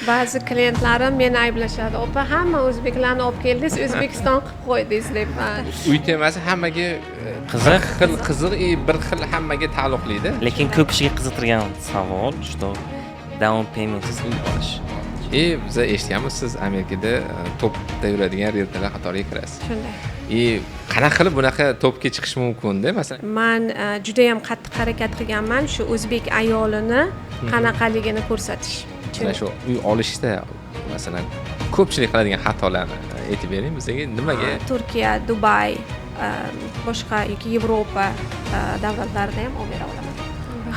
Ba'zi klientlarim meni ayblashadi: "Opa, hamma o'zbeklarni olib keldingiz, O'zbekiston qilib qo'ydingiz", deb. Uy temasi hammaga Qiziq. bir xil qiziq и bir xil hammaga taalluqlida. Lekin ko'p kishiga qiziqtirgan savol, что down paymentsiz uy olish. И biza eshitganmiz, siz Amerikada topda yuradigan rieltorlar qatoriga kirasiz. Shunday. И qanaqa qilib bunaqa topga chiqish mumkinda, masalan? Man judayam qattiq harakat qilganman shu o'zbek ayolini qanaqaligini ko'rsatish. Mana shu uy olishda, masalan, ko'pchilik qiladigan xatolarni aytib bering bizga, nimaga? Turkiya, Dubay, boshqa yoki Yevropa davlatlarida ham olib bera olaman.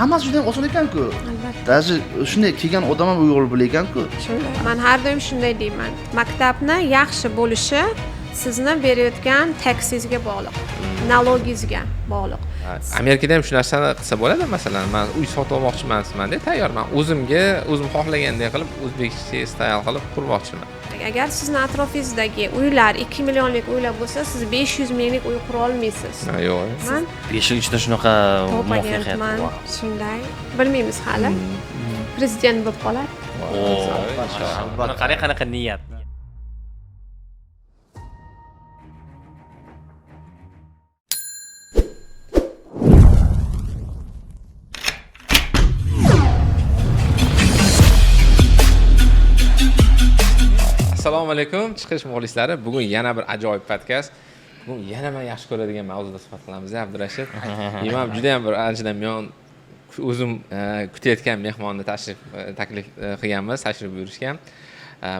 Hammasi juda ham oson ekan-ku. Albatta. Даже shunday kelgan odam ham uy olib bilar ekan-ku. Shunday, man har doim shunday deyman: maktabni yaxshi bo'lishi sizni berayotgan taxingizga bog'liq, налог ingizga bog'liq. Ha, Amerikada ham shu narsani qilsa bo'ladi. Masalan, man uy sotib olmoqchiman, tayyorman, o'zimga, o'zim xohlaganday qilib, o'zbekcha style qilib qurmoqchiman. Agar sizni atrofingizdagi uylar 2 millionlik uylar bo'lsa, siz 500 minglik uy qura olmaysiz. Ha, yo'q. Man 5 yil ichida shunaqa top muvaffaqiyat. agentman. Vau. Shunday, bilmaymiz hali, prezident bo'lib qolar. Buni qarang, qanaqa niyat. Assalomu alaykum, Chiqish muxlislari! Bugun yana bir ajoyib podkast. Bugun yana man yaxshi ko'radigan mavzuda suhbat qilamiz, Abdurashid. Man juda yam bir anchadan buyon o'zim kutayotgan mehmonni tashrif taklif qilganmiz, tashrif buyurishgan.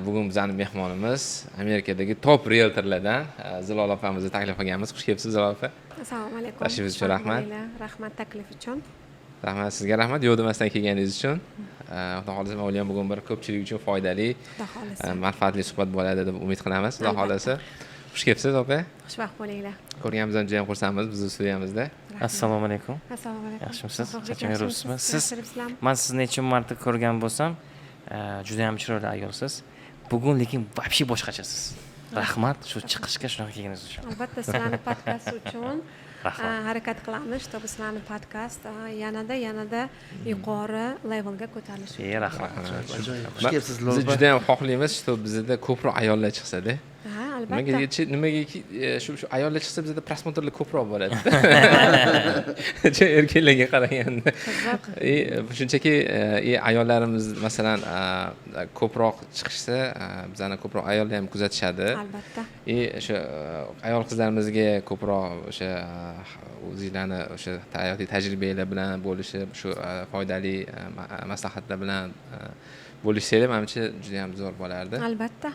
Bugun bizani mehmonimiz Amerikadagi top rieltorlardan Zilola opamizni taklif qilganmiz. Xush kelibsiz, Zilola opa. Assalomu alaykum. Tashrifingiz uchun rahmat. Rahmat taklif uchun. Rahmat sizga, rahmat yo'q demasdan kelganingiz uchun. Xudo xohlasa, man o'ylayman, bugun bir ko'pchilik uchun foydali, Xudo xohlasa. Manfaatli suhbat bo'ladi deb umid qilamiz, xudo Albatta. xohlasa. Xush kelibsiz, opa. Xushvaqt bo'linglar. Ko'rganimizdan juda ham xursandmiz bizni studiyamizda. Assalomu alaykum. Assalomu alaykum. Yaxshimisiz? Shohruh, Charchamay yuribsizmi? yaxshimisiz? Siz Yaxshi yuribsizlarmi? Man sizni necha marta ko'rgan bo'lsam, juda ham chiroyli ayolsiz. Bugun lekin вообще boshqachasiz. Rahmat shu Chiqishga shunaqa kelganingiz uchun. Albatta, sizlarni podkast uchun Rahmat. Harakat qilamiz, чтобы sizlarni podkast yanada yuqori levelga ko'tarilishi. E, rahmat. Ajoyib. Xush kelibsiz, Biz Lola. juda ham xohlaymiz, что bizda ko'proq ayollar chiqsada. Ha, albatta. Nimagaki shu ayollar chiqsa, bizda просмотр lar ko'proq bo'ladi erkaklarga qaraganda. Qiziq. И shunchaki и ayollarimiz, masalan, ko'proq chiqishsa, bizani ko'proq ayollar ham kuzatishadi. Albatta. И o'sha ayol qizlarimizga ko'proq o'sha o'zinglarni o'sha hayotiy tajribanglar bilan bo'lishib, shu foydali maslahatlar bilan bo'lishsanglar, manimcha, juda yam zo'r bo'lardi. Albatta.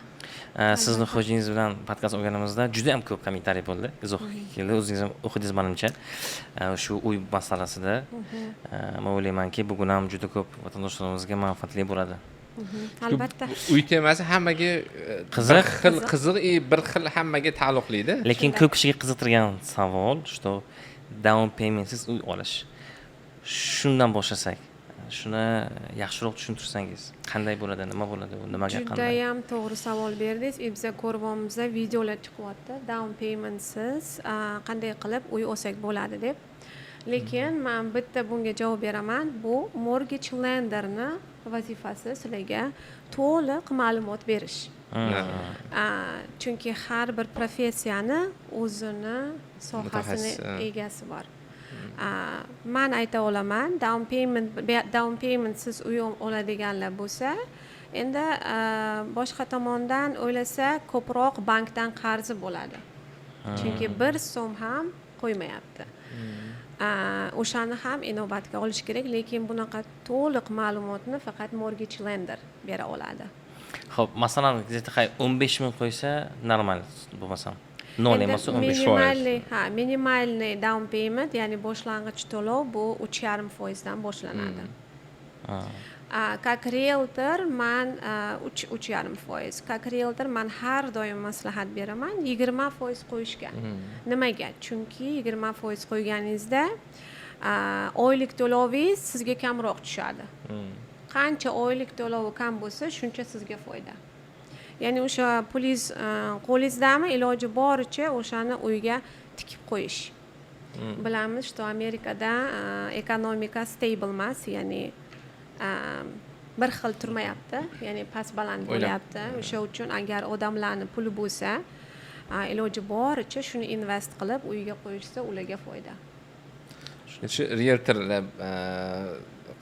Sizni xo'jayingiz bilan podkast olganimizda juda ham ko'p kommentariy bo'ldi, izoh keldi, o'zingiz ham o'qidingiz manimcha. Shu uy masalasida. Man o'ylaymanki, bugun ham juda ko'p vatandoshlarimizga manfaatli bo'ladi. Albatta. Uy temasi hammaga Qiziq. bir xil qiziq и bir xil hammaga taalluqlida. Lekin ko'p kishiga qiziqtirgan savol, что down paymentsiz uy olish. Shundan boshlasak, shuni yaxshiroq tushuntirsangiz, qanday bo'ladi, nima bo'ladi u, nimaga, qanday? Judayam to'g'ri savol berdingiz. И biza ko'ryapmiz, videolar chiqyapti, down paymentsiz qanday qilib uy olsak bo'ladi deb. Lekin man bitta bunga javob beraman: bu mortgage lenderni vazifasi sizlarga to'liq ma'lumot berish. Chunki har bir professiyani o'zini sohasini Mutaxassis, ha. egasi bor. Man ayta olaman, down paymentsiz uy oladiganlar bo'lsa, endi boshqa tomondan o'ylasa, ko'proq bankdan qarzi bo'ladi, chunki bir so'm ham qo'ymayapti. O'shani ham inobatga olish kerak, lekin bunaqa to'liq ma'lumotni faqat mortgage lender bera oladi. Ho'p, masalan, где-то 15 ming qo'ysa normal, bo'lmasam nol Endi emas, 15. минимальный, ha, минимальный down payment, ya'ni boshlang'ich to'lov, bu 3,5%dan boshlanadi. Как rieltor man 3,5%. Как rieltor man har doim maslahat beraman 20% qo'yishga. Nimaga? Chunki 20% qo'yganingizda oylik to'lovingiz sizga kamroq tushadi. Qancha oylik to'lovi kam bo'lsa, shuncha sizga foyda. Ya'ni o'sha pulingiz qo'lingizdami, iloji boricha o'shani uyga tikib qo'yish. Bilamiz, что Amerikada ekonomika stable emas, ya'ni Bir xil turmayapti, ya'ni past baland O'ylab. bo'lyapti. O'sha uchun agar odamlarni puli bo'lsa, iloji boricha shuni invest qilib uyga qo'yishsa, ularga foyda. Shu rieltorlar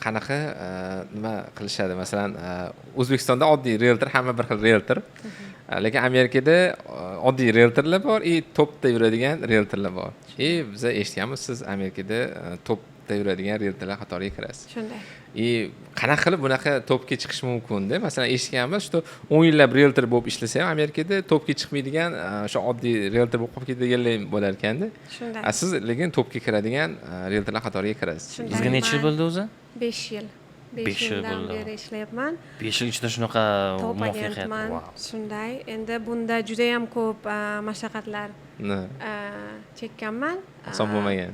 qanaqa nima qilishadi? Masalan, O'zbekistonda oddiy rieltor, hamma bir xil rieltor. Lekin Amerikada oddiy rieltorlar bor и topda yuradigan rieltorlar bor. И biza eshitganmiz, siz Amerikada topda yuradigan rieltorlar qatoriga kirasiz. Shunday. И qanaqa qilib bunaqa topga chiqish mumkinda? Masalan, eshitganmiz, что 10 yillab rieltor bo'lib ishlasa ham, Amerikada topga chiqmaydigan, o'sha oddiy rieltor bo'lib qolib ketadiganlar ham bo'lar ekanda. Shunday. A siz lekin topga kiradigan rieltorlar qatoriga kirasiz. Shunday. Sizga necha yil bo'ldi o'zi? 5 yil. 5 5 yil yildan bo'ldi. beri ishlayapman. 5 yil ichida shunaqa Top muvaffaqiyat. agentman. Vau. Shunday. Endi bunda judayam ko'p mashaqqatlar chekkanman. Oson bo'lmagan.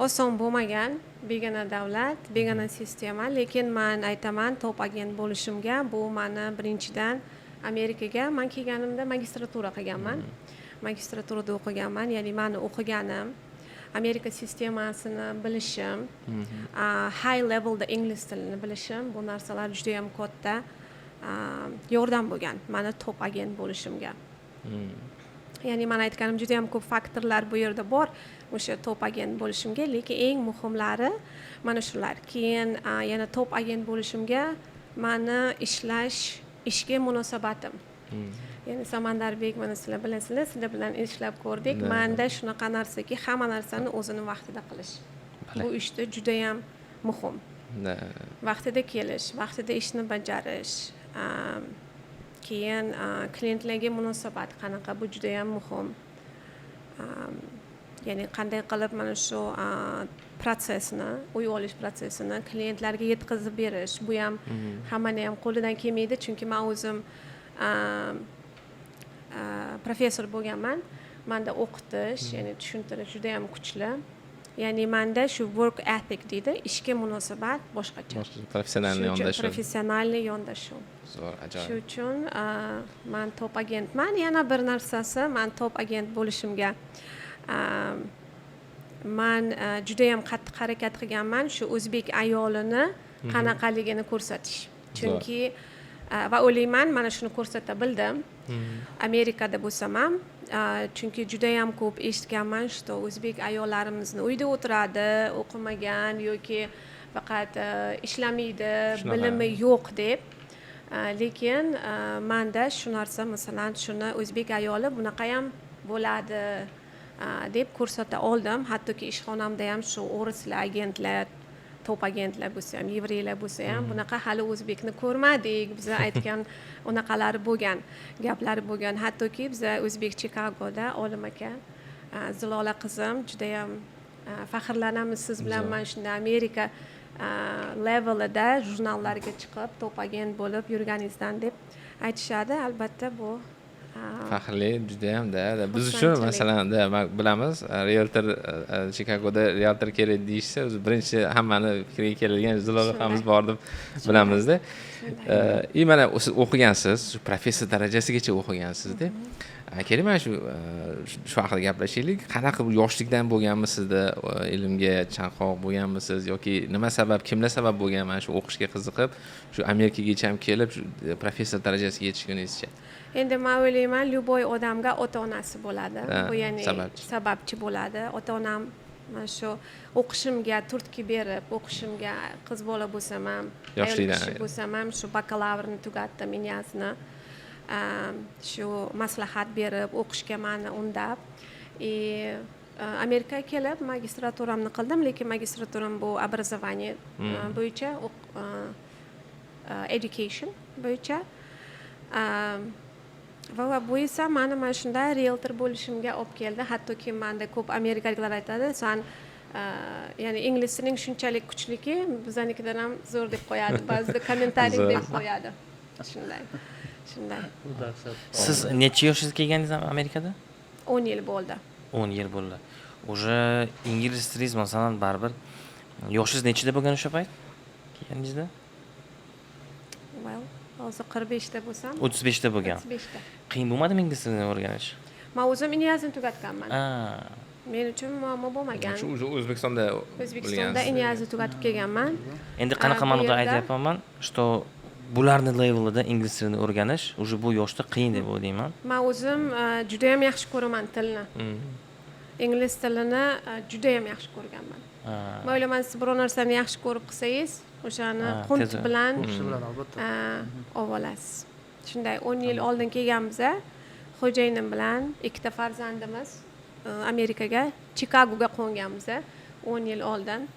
Oson bo'lmagan. Begona davlat, begona sistema, lekin man aytaman, top agent bo'lishimga bu mani birinchidan Amerikaga man kelganimda magistratura qilganman, magistraturada o'qiganman. Ya'ni mani o'qiganim, Amerika sistemasini bilishim, high levelda ingliz tilini bilishim, bu narsalar judayam katta yordam bo'lgan mani top agent bo'lishimga. Ya'ni man aytganim, juda yam ko'p faktorlar bu yerda bor o'sha top agent bo'lishimga, lekin eng muhimlari mana shular. Keyin yana top agent bo'lishimga mani ishlash, ishga munosabatim. Ya'ni Samandarbek, mana sizlar bilasizlar, sizlar bilan ishlab ko'rdik. Manda shunaqa narsaki, hamma narsani o'zini vaqtida qilish, bu ishda judayam muhim. Vaqtida kelish, vaqtida ishni bajarish, keyin klientlarga munosabat qanaqa, bu judayam muhim. Ya'ni qanday qilib mana shu protsessni, uy olish protsessini klientlarga yetkazib berish, bu ham hammani ham qo'lidan kelmaydi, chunki man o'zim professor bo'lganman. Manda o'qitish, ya'ni tushuntirish judayam kuchli. Ya'ni manda shu work ethic deydi, ishga munosabat boshqacha. Профессиональный Shu uchun yondashuv. Профессиональный yondashuv. Zo'r, ajoyib. Shu uchun man top agentman. Yana bir narsasi, man top agent bo'lishimga man judayam qattiq harakat qilganman shu o'zbek ayolini qanaqaligini ko'rsatish, chunki va o'ylayman, mana shuni ko'rsata bildim Amerikada bo'lsam ham, chunki judayam ko'p eshitganman, что o'zbek ayollarimizni uyda o'tiradi, o'qimagan yoki faqat ishlamaydi, Shunaqa. bilimi yo'q deb. Lekin manda shu narsa, masalan, shuni o'zbek ayoli bunaqa ham bo'ladi deb ko'rsata oldim. Hattoki ishxonamda ham shu o'rislar agentlar, top agentlar bo'lsa ham, yevreylar bo'lsa ham, bunaqa hali o'zbekni ko'rmadik biza aytgan, unaqalari bo'lgan, gaplari bo'lgan. Hattoki biza o'zbek Chikagoda Olim aka, Zilola qizim, judayam faxrlanamiz siz bilan. Zo'r. Mana shunday Amerika levelida jurnallarga chiqib, top agent bo'lib yurganingizdan deb aytishadi. Albatta, bu Faxrli judayam da biz uchun. Xursandchilik. Masalan da, man bilamiz, rieltor, Chikagoda rieltor kerak deyishsa, o'zi birinchi hammani fikriga keladigan Zilola opamiz bor deb bilamizda. И mana siz o'qigansiz, shu professor darajasigacha o'qigansizda. Keling, mana shu shu haqida gaplashaylik. Qanaqa bu, yoshlikdan bo'lganmi sizda, ilmga chanqoq bo'lganmisiz yoki nima sabab, kimlar sabab bo'lgan mana shu o'qishga qiziqib, shu Amerikagacha ham kelib, shu professor darajasiga yetishguningizcha? Endi man o'ylayman, любой odamga ota onasi bo'ladi bu, ya'ni sababchi. Sababchi bo'ladi. Ota onam mana shu o'qishimga turtki berib, o'qishimga, qiz bola bo'lsam ham, ayol Yoshlikdan, kishi bo'lsam ham, shu bakalavrni tugatdim, Inyazni, shu maslahat berib, o'qishga mani undab и Amerikaga kelib magistraturamni qildim. Lekin magistraturam bu образование bo'yicha, education bo'yicha. Va bu esa mani mana shunday rieltor bo'lishimga olib keldi. Hattoki manda ko'p amerikaliklar aytadi, san ya'ni ingliz tiling shunchalik kuchliki, bizanikidan ham zo'r deb qo'yadi ba'zida, kommentariy Zo'r. deb qo'yadi. Shunday. Bu dahshat. Siz necha yoshingizda kelgandingiz Amerikada? 10 yil bo'ldi. 10 yil bo'ldi. Уже ingliz tilingiz, masalan, baribir yoshingiz nechida bo'lgan o'sha payt kelganingizda? Well, hozir 45da bo'lsam. 35da bo'lgan. 35da. Qiyin bo'lmadimi ingliz tilini o'rganish? Man o'zim Inyazni tugatganman. Men uchun muammo bo'lmagan. Shu o'zi O'zbekistonda O'zbekistonda bilgansiz. Inyazni tugatib kelganman. Endi qanaqa Bu ma'noda yerda- aytyapman, что Bularni levelida ingliz tilini o'rganish уже bu yoshda qiyin deb o'ylayman. Man o'zim judayam yaxshi ko'raman tilni, ingliz tilini judayam yaxshi ko'rganman. Man o'ylayman, siz biror narsani yaxshi ko'rib qilsangiz, o'shani qunt bilan Shu bilan, albatta. Olib olasiz. Shunday 10 yil oldin kelganmiz xo'jayinim bilan, ikkita farzandimiz, Amerikaga, Chikagoga qo'nganmiz 10 yil oldin.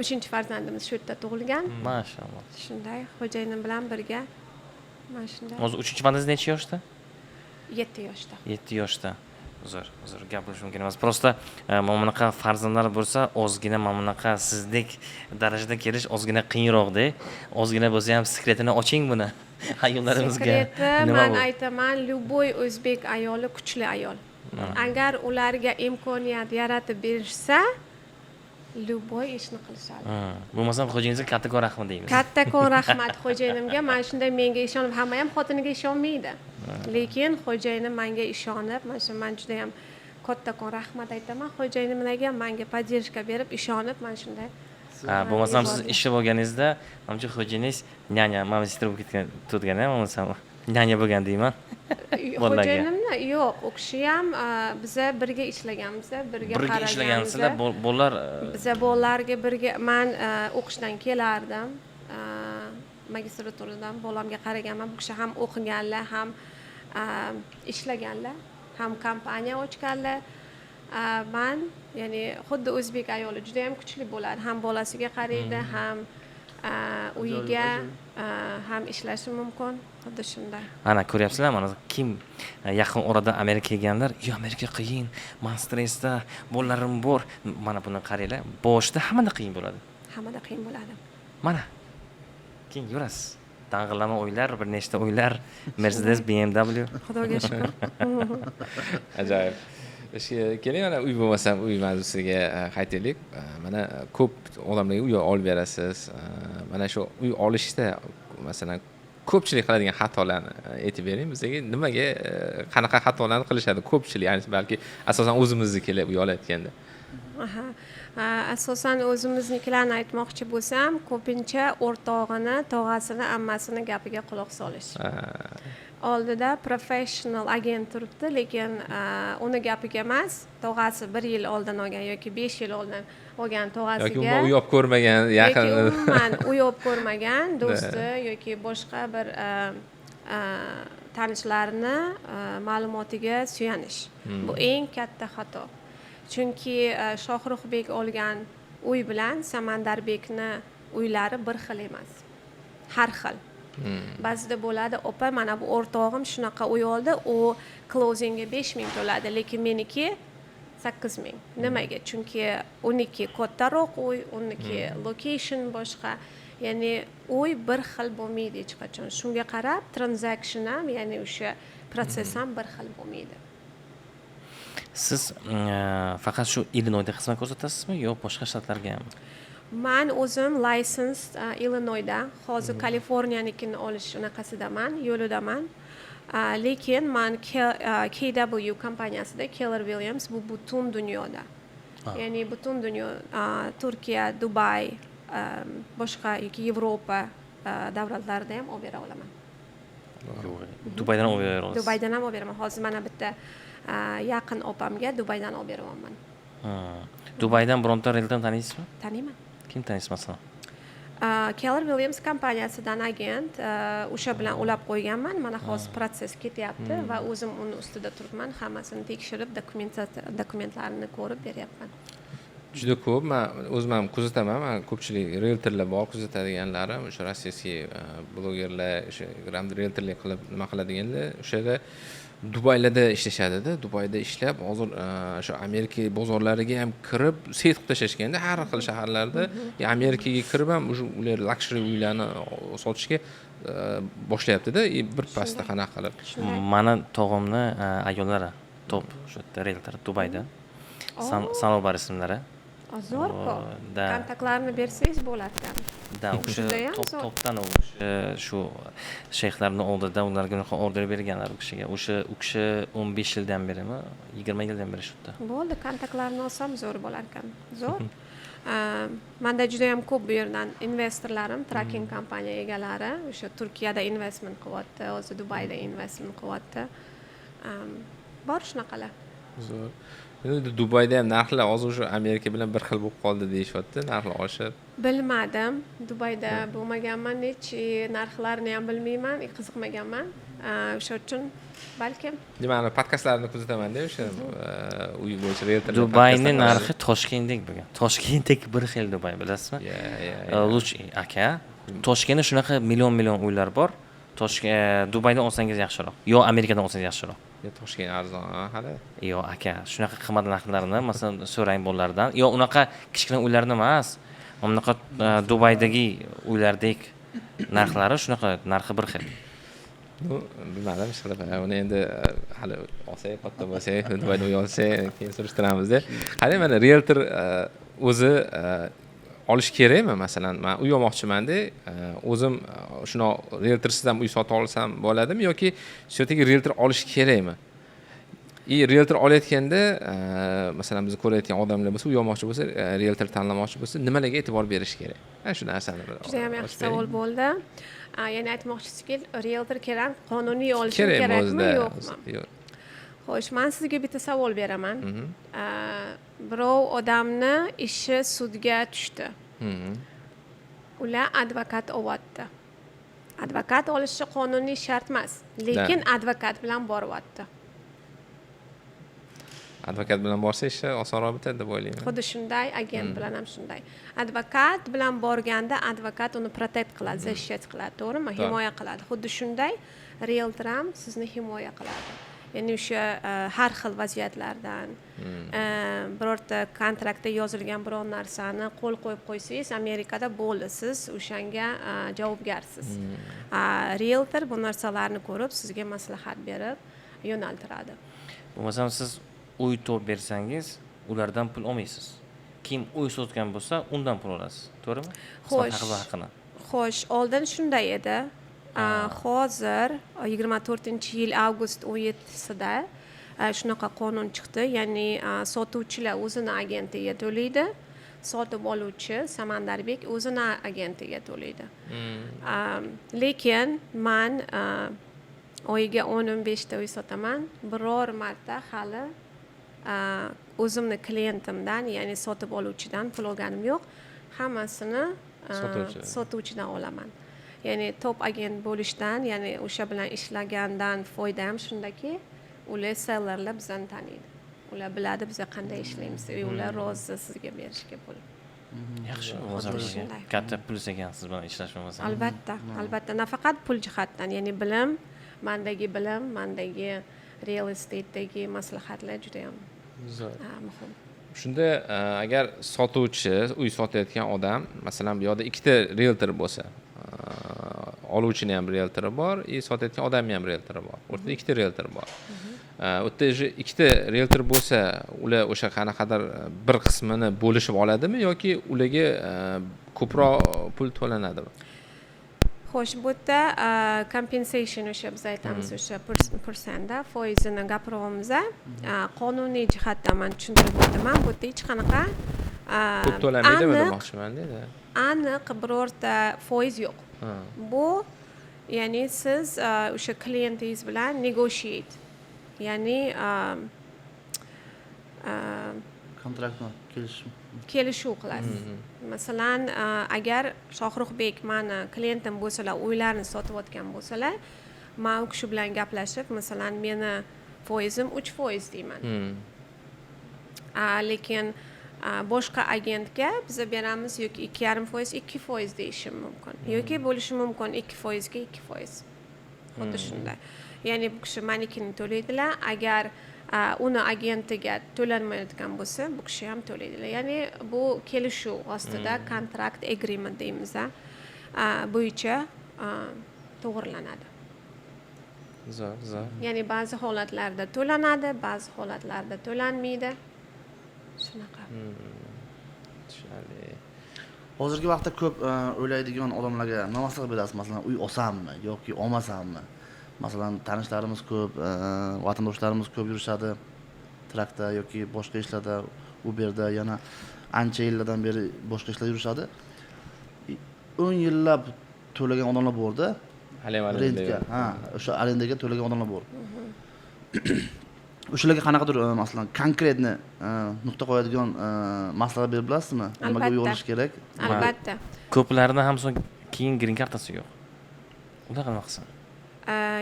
Uchinchi farzandimiz shu yerda tug'ilgan. Mashalloh. Shunday xo'jayinim bilan birga mana shunday. Hozir uchinchi farzandingiz necha yoshda? 7 yoshda. 7 yoshda. Uzr, uzr, gapirish mumkin emas. Просто mana bunaqa farzandlar bo'lsa, ozgina mana bunaqa sizdek darajada kelish ozgina qiyinroqda. Ozgina bo'lsa ham sekretini oching buni ayollarimizga. Sekreti, Nima man bu? aytaman, любой o'zbek ayoli kuchli ayol. Agar ularga imkoniyat yaratib berishsa, любой ishni qilishadi. Bo'lmasam xo'jayingizga kattakon rahmat deymiz. Kattakon rahmat xo'jayinimga. Mana shunday menga ishonib, hamma ham xotiniga ishonmaydi, lekin xo'jayinim manga ishonib, mana shu man judayam kattakon rahmat aytaman xo'jayinimlarga, manga поддержка berib, ishonib, mana shunday Ha, bo'lmasam siz yubordi. ishga bo'lganingizda, manimcha, xo'jayingiz няня, мама, сестра bo'lib ketgan, turgan, bo'lmasam няня bo'lgan deyman bolalarga. Xo'jayinimni? Yo'q, u kishi ham, biza birga ishlaganmiz, birga Birga qaraganmiz. ishlagansizlar, bolalar Biza bolalarga birga, man o'qishdan kelardim, magistraturadan, bolamga qaraganman. Bu kishi ham o'qiganlar, ham ishlaganlar, ham kompaniya ochganlar. Man, ya'ni xuddi o'zbek ayoli juda yam kuchli bo'ladi, ham bolasiga qaraydi, ham uyiga, ham ishlashi mumkin, xuddi shunday. Ana, ko'ryapsizlar, mana kim yaqin orada Amerikaga kelganlar: "Yo, Amerika qiyin, man stressda, bolalarim bor." Mana buni qaranglar, boshida hammada qiyin bo'ladi. Hammada qiyin bo'ladi. Mana keyin yurasiz, dang'illama uylar, bir nechta uylar, Mercedes, BMW. Xudoga shukur. Ajoyib. Keling, mana uy bo'lmasam, uy mavzusiga qaytaylik. Mana ko'p odamlarga uy olib berasiz. Mana shu uy olishda, masalan, ko'pchilik qiladigan xatolarni aytib bering bizga. Nimaga, qanaqa xatolarni qilishadi ko'pchilik, ya'ni balki asosan o'zimiznikilar uy olayotganda? Aha. Asosan o'zimiznikilarni aytmoqchi bo'lsam, ko'pincha o'rtog'ini, tog'asini, ammasini gapiga quloq solish. Oldida professional agent turibdi, lekin uni gapiga emas, tog'asi 1 yil oldin olgan yoki 5 yil oldin olgan tog'asiga Yoki umuman uy olib ko'rmagan yaqin yoki umuman uy olib ko'rmagan do'sti yoki boshqa bir tanishlarini ma'lumotiga suyanish. Bu eng katta xato, chunki Shohruxbek olgan uy bilan Samandarbekni uylari bir xil emas, har xil. Ba'zida bo'ladi: "Opa, mana bu o'rtog'im shunaqa uy oldi, u closingga 5000 to'ladi, lekin meniki 8000. Nimaga?" Chunki uniki kattaroq uy, uniki location boshqa. Ya'ni uy bir xil bo'lmaydi hech qachon. Shunga qarab transaction ham, ya'ni o'sha protsess ham bir xil bo'lmaydi. Siz faqat shu Illinoyda xizmat ko'rsatasizmi yo boshqa shtatlarga ham? Man o'zim license Illinoyda, hozir Kaliforniyanikini olish unaqasidaman, yo'lidaman. Lekin man KW kompaniyasida, Keller Williams, bu butun dunyoda, ya'ni butun dunyo, Turkiya, Dubay, boshqa yoki Yevropa davlatlarida ham olib bera olaman. Dubaydan olib bera olasiz? Dubaydan ham olib beraman. Hozir mana bitta yaqin opamga Dubaydan olib beryapman. Dubaydan bironta rieltorni taniysizmi? Taniyman. Kim taniysiz, masalan? Keller Williams kompaniyasidan agent, o'sha bilan ulab qo'yganman. Mana hozir protsess ketyapti va o'zim uni ustida turibman, hammasini tekshirib, dokumentlarini ko'rib beryapman. Juda ko'p man o'zim ham kuzataman. Man ko'pchilik rieltorlar bor kuzatadiganlarim, o'sha российский blogerlar, o'sha rieltorlik qilib nima qiladiganlar, o'shalar Dubaylarda ishlashadida. Dubayda ishlab, hozir o'sha Amerika bozorlariga ham kirib, сеть qilib tashlashganda har xil shaharlarda. Amerikaga kirib ham уже ular luxury uylarni sotishga boshlayaptida и bir pasda qanaqa qilib. Shunday. Mani tog'amni ayollari top o'sha yerda rieltor, Dubayda. Sanobar ismlari. Zo'rku. Да. Kontaktlarni bersangiz bo'larkan. Да, o'sha Judayam top zo'r. topdan o'sha shu shayxlarni oldida ularga unaqa order berganlar u kishiga. O'sha u kishi 15 yildan berimi, 20 yildan beri shu yerda. Bo'ldi, kontaktlarni olsam, zo'r bo'larkan, zo'r. Manda juda yam ko'p bu yerdan investorlarim, trucking kompaniya egalari, o'sha Turkiyada investment qilyapti, hozir Dubayda investment qilyapti. Bor shunaqalar. Zo'r. Endi Dubayda ham narxlar hozir уже Amerika bilan bir xil bo'lib qoldi deyishyapti, narxlar oshib. Bilmadim, Dubayda bo'lmaganman hech, narxlarini ham bilmayman, qiziqmaganman. O'sha uchun balkim. Nimani, podkastlarni kuzatamanda, o'sha uy bo'yicha rieltorlar. Dubayni narxi Toshkentdek bo'lgan, Toshkentdek bir xil Dubay, bilasizmi? Лучше, aka. Toshkentda shunaqa million million uylar bor. Toshkent, Dubaydan olsangiz yaxshiroq yo Amerikadan olsangiz yaxshiroq. Yo, Toshkent arzon hali. Yo'q, aka, shunaqa qimmat narxlarni, masalan, so'rang bolalardan. Yo unaqa kichkina uylarni emas, mana bunaqa Dubaydagi uylardek narxlari, shunaqa narxi bir xil. Ну, bilmadim, ishqilib, uni endi hali olsak, katta bo'lsak, Dubayda uy olsak, keyin surishtiramizda. Qarang, mana rieltor o'zi olish kerakmi? Masalan, man uy olmoqchimanda, o'zim shuni rieltorsiz ham uy sotib olsam bo'ladimi yoki все таки rieltor olish kerakmi? И rieltor olayotganda, masalan, bizni ko'rayotgan odamlar bo'lsa, uy olmoqchi bo'lsa, rieltor tanlamoqchi bo'lsa, nimalarga e'tibor berish kerak? Ana shu narsani bir Judayam yaxshi ochib bering. savol bo'ldi. Ya'ni aytmoqchisizki, rieltor kerak, qonuniy olishim kerakmi kerakmi, o'zida? yo'qmi? Yo'q. Xo'sh, man sizga bitta savol beraman. Birov odamni ishi sudga tushdi. Ular advokat olyapti. Advokat olishi qonuniy shart emas, lekin advokat bilan boryapti. Advokat bilan borsa, ishi osonroq bitadi deb o'ylayman. Xuddi shunday, agent bilan ham shunday. Advokat bilan borganda advokat uni protect qiladi, защищать qiladi, to'g'rimi? To'g'ri. Himoya qiladi. Xuddi shunday, rieltor ham sizni himoya qiladi, ya'ni o'sha har xil vaziyatlardan. Birorta kontraktda yozilgan biror narsani qo'l qo'yib qo'ysangiz, Amerikada bo'ldi, siz o'shanga javobgarsiz. Rieltor bu narsalarni ko'rib, sizga maslahat berib yo'naltiradi. Bo'lmasam siz uy topib bersangiz, ulardan pul olmaysiz. Kim uy sotgan bo'lsa, undan pul olasiz, to'g'rimi? Xizmat Xo'sh. haqini. Xo'sh, oldin shunday edi. Hozir 24-yil avgust 17-sida shunaqa qonun chiqdi, ya'ni sotuvchilar o'zini agentiga to'laydi, sotib oluvchi Samandarbek o'zini agentiga to'laydi. Lekin man oyiga 10-15 ta uy sotaman, biror marta hali o'zimni klientimdan, ya'ni sotib oluvchidan pul olganim yo'q, hammasini Sotuvchi. sotuvchidan olaman. Ya'ni top agent bo'lishdan, ya'ni o'sha bilan ishlagandan foyda ham shundaki, ular, sellerlar bizani taniydi, ular biladi biza qanday ishlaymiz и ular rozi sizga berishga pul. Yaxshi bo'lmasa, Xuddi bizga shunday. Katta plyus ekan siz bilan ishlash bo'lmasa. Albatta, albatta, nafaqat pul jihatdan, ya'ni bilim, mandagi bilim, mandagi real estate'dagi maslahatlar judayam Zo'r. muhim. Shunda agar sotuvchi, uy sotayotgan odam, masalan, bu yoqda ikkita rieltor bo'lsa, oluvchini ham rieltori bor и sotayotgan odamni ham rieltori bor, o'rtada ikkita rieltor bor. U yerda уже ikkita rieltor bo'lsa, ular o'sha qanaqadir bir qismini bo'lishib oladimi yoki ularga ko'proq pul to'lanadimi? Xo'sh, bu yerda compensation, o'sha biz aytamiz, o'sha persentda, foizini gapiryapmiz. Qonuniy jihatdan man tushuntirib o'taman, bu yerda hech qanaqa Ko'p to'lanmaydimi aniq demoqchiman da. aniq birorta foiz yo'q. Bu, ya'ni siz o'sha klientingiz bilan negotiate, ya'ni Kontraktni, kelishim. Kelishuv qilasiz. Masalan, agar Shohruxbek mani klientim bo'lsalar, uylarni sotayotgan bo'lsalar, man u kishi bilan gaplashib, masalan, meni foizim 3% deyman. Lekin boshqa agentga biza beramiz yoki 2,5%, 2% deyishim mumkin yoki bo'lishi mumkin 2%ga 2%. Xuddi shunday, ya'ni bu kishi manikini to'laydilar, agar uni agentiga to'lanmayotgan bo'lsa, bu kishi ham to'laydilar. Ya'ni bu kelishuv ostida, kontrakt, agreement deymiz, bo'yicha to'g'rilanadi. Zo'r, zo'r. Ya'ni ba'zi holatlarda to'lanadi, ba'zi holatlarda to'lanmaydi, shunaqa. Tushunarli. Hozirgi vaqtda ko'p o'ylaydigan odamlarga nima maslahat berasiz? Masalan, uy olsammi yoki olmasammi? Masalan, tanishlarimiz ko'p, vatandoshlarimiz ko'p yurishadi truckda yoki boshqa ishlarda, Uberda yana. Ancha yillardan beri boshqa ishlarda yurishadi. 10 yillab to'lagan odamlar borda. Haliyam Rentga, ha, o'sha arendaga to'lagan odamlar bor. O'shalarga qanaqadir, masalan, конкретный nuqta qo'yadigan maslahat berib bilasizmi, nimaga uy Albatta. olish kerak? Albatta. Ko'plarida ham so'ng keyin green kartasi yo'q, ular nima qilsin?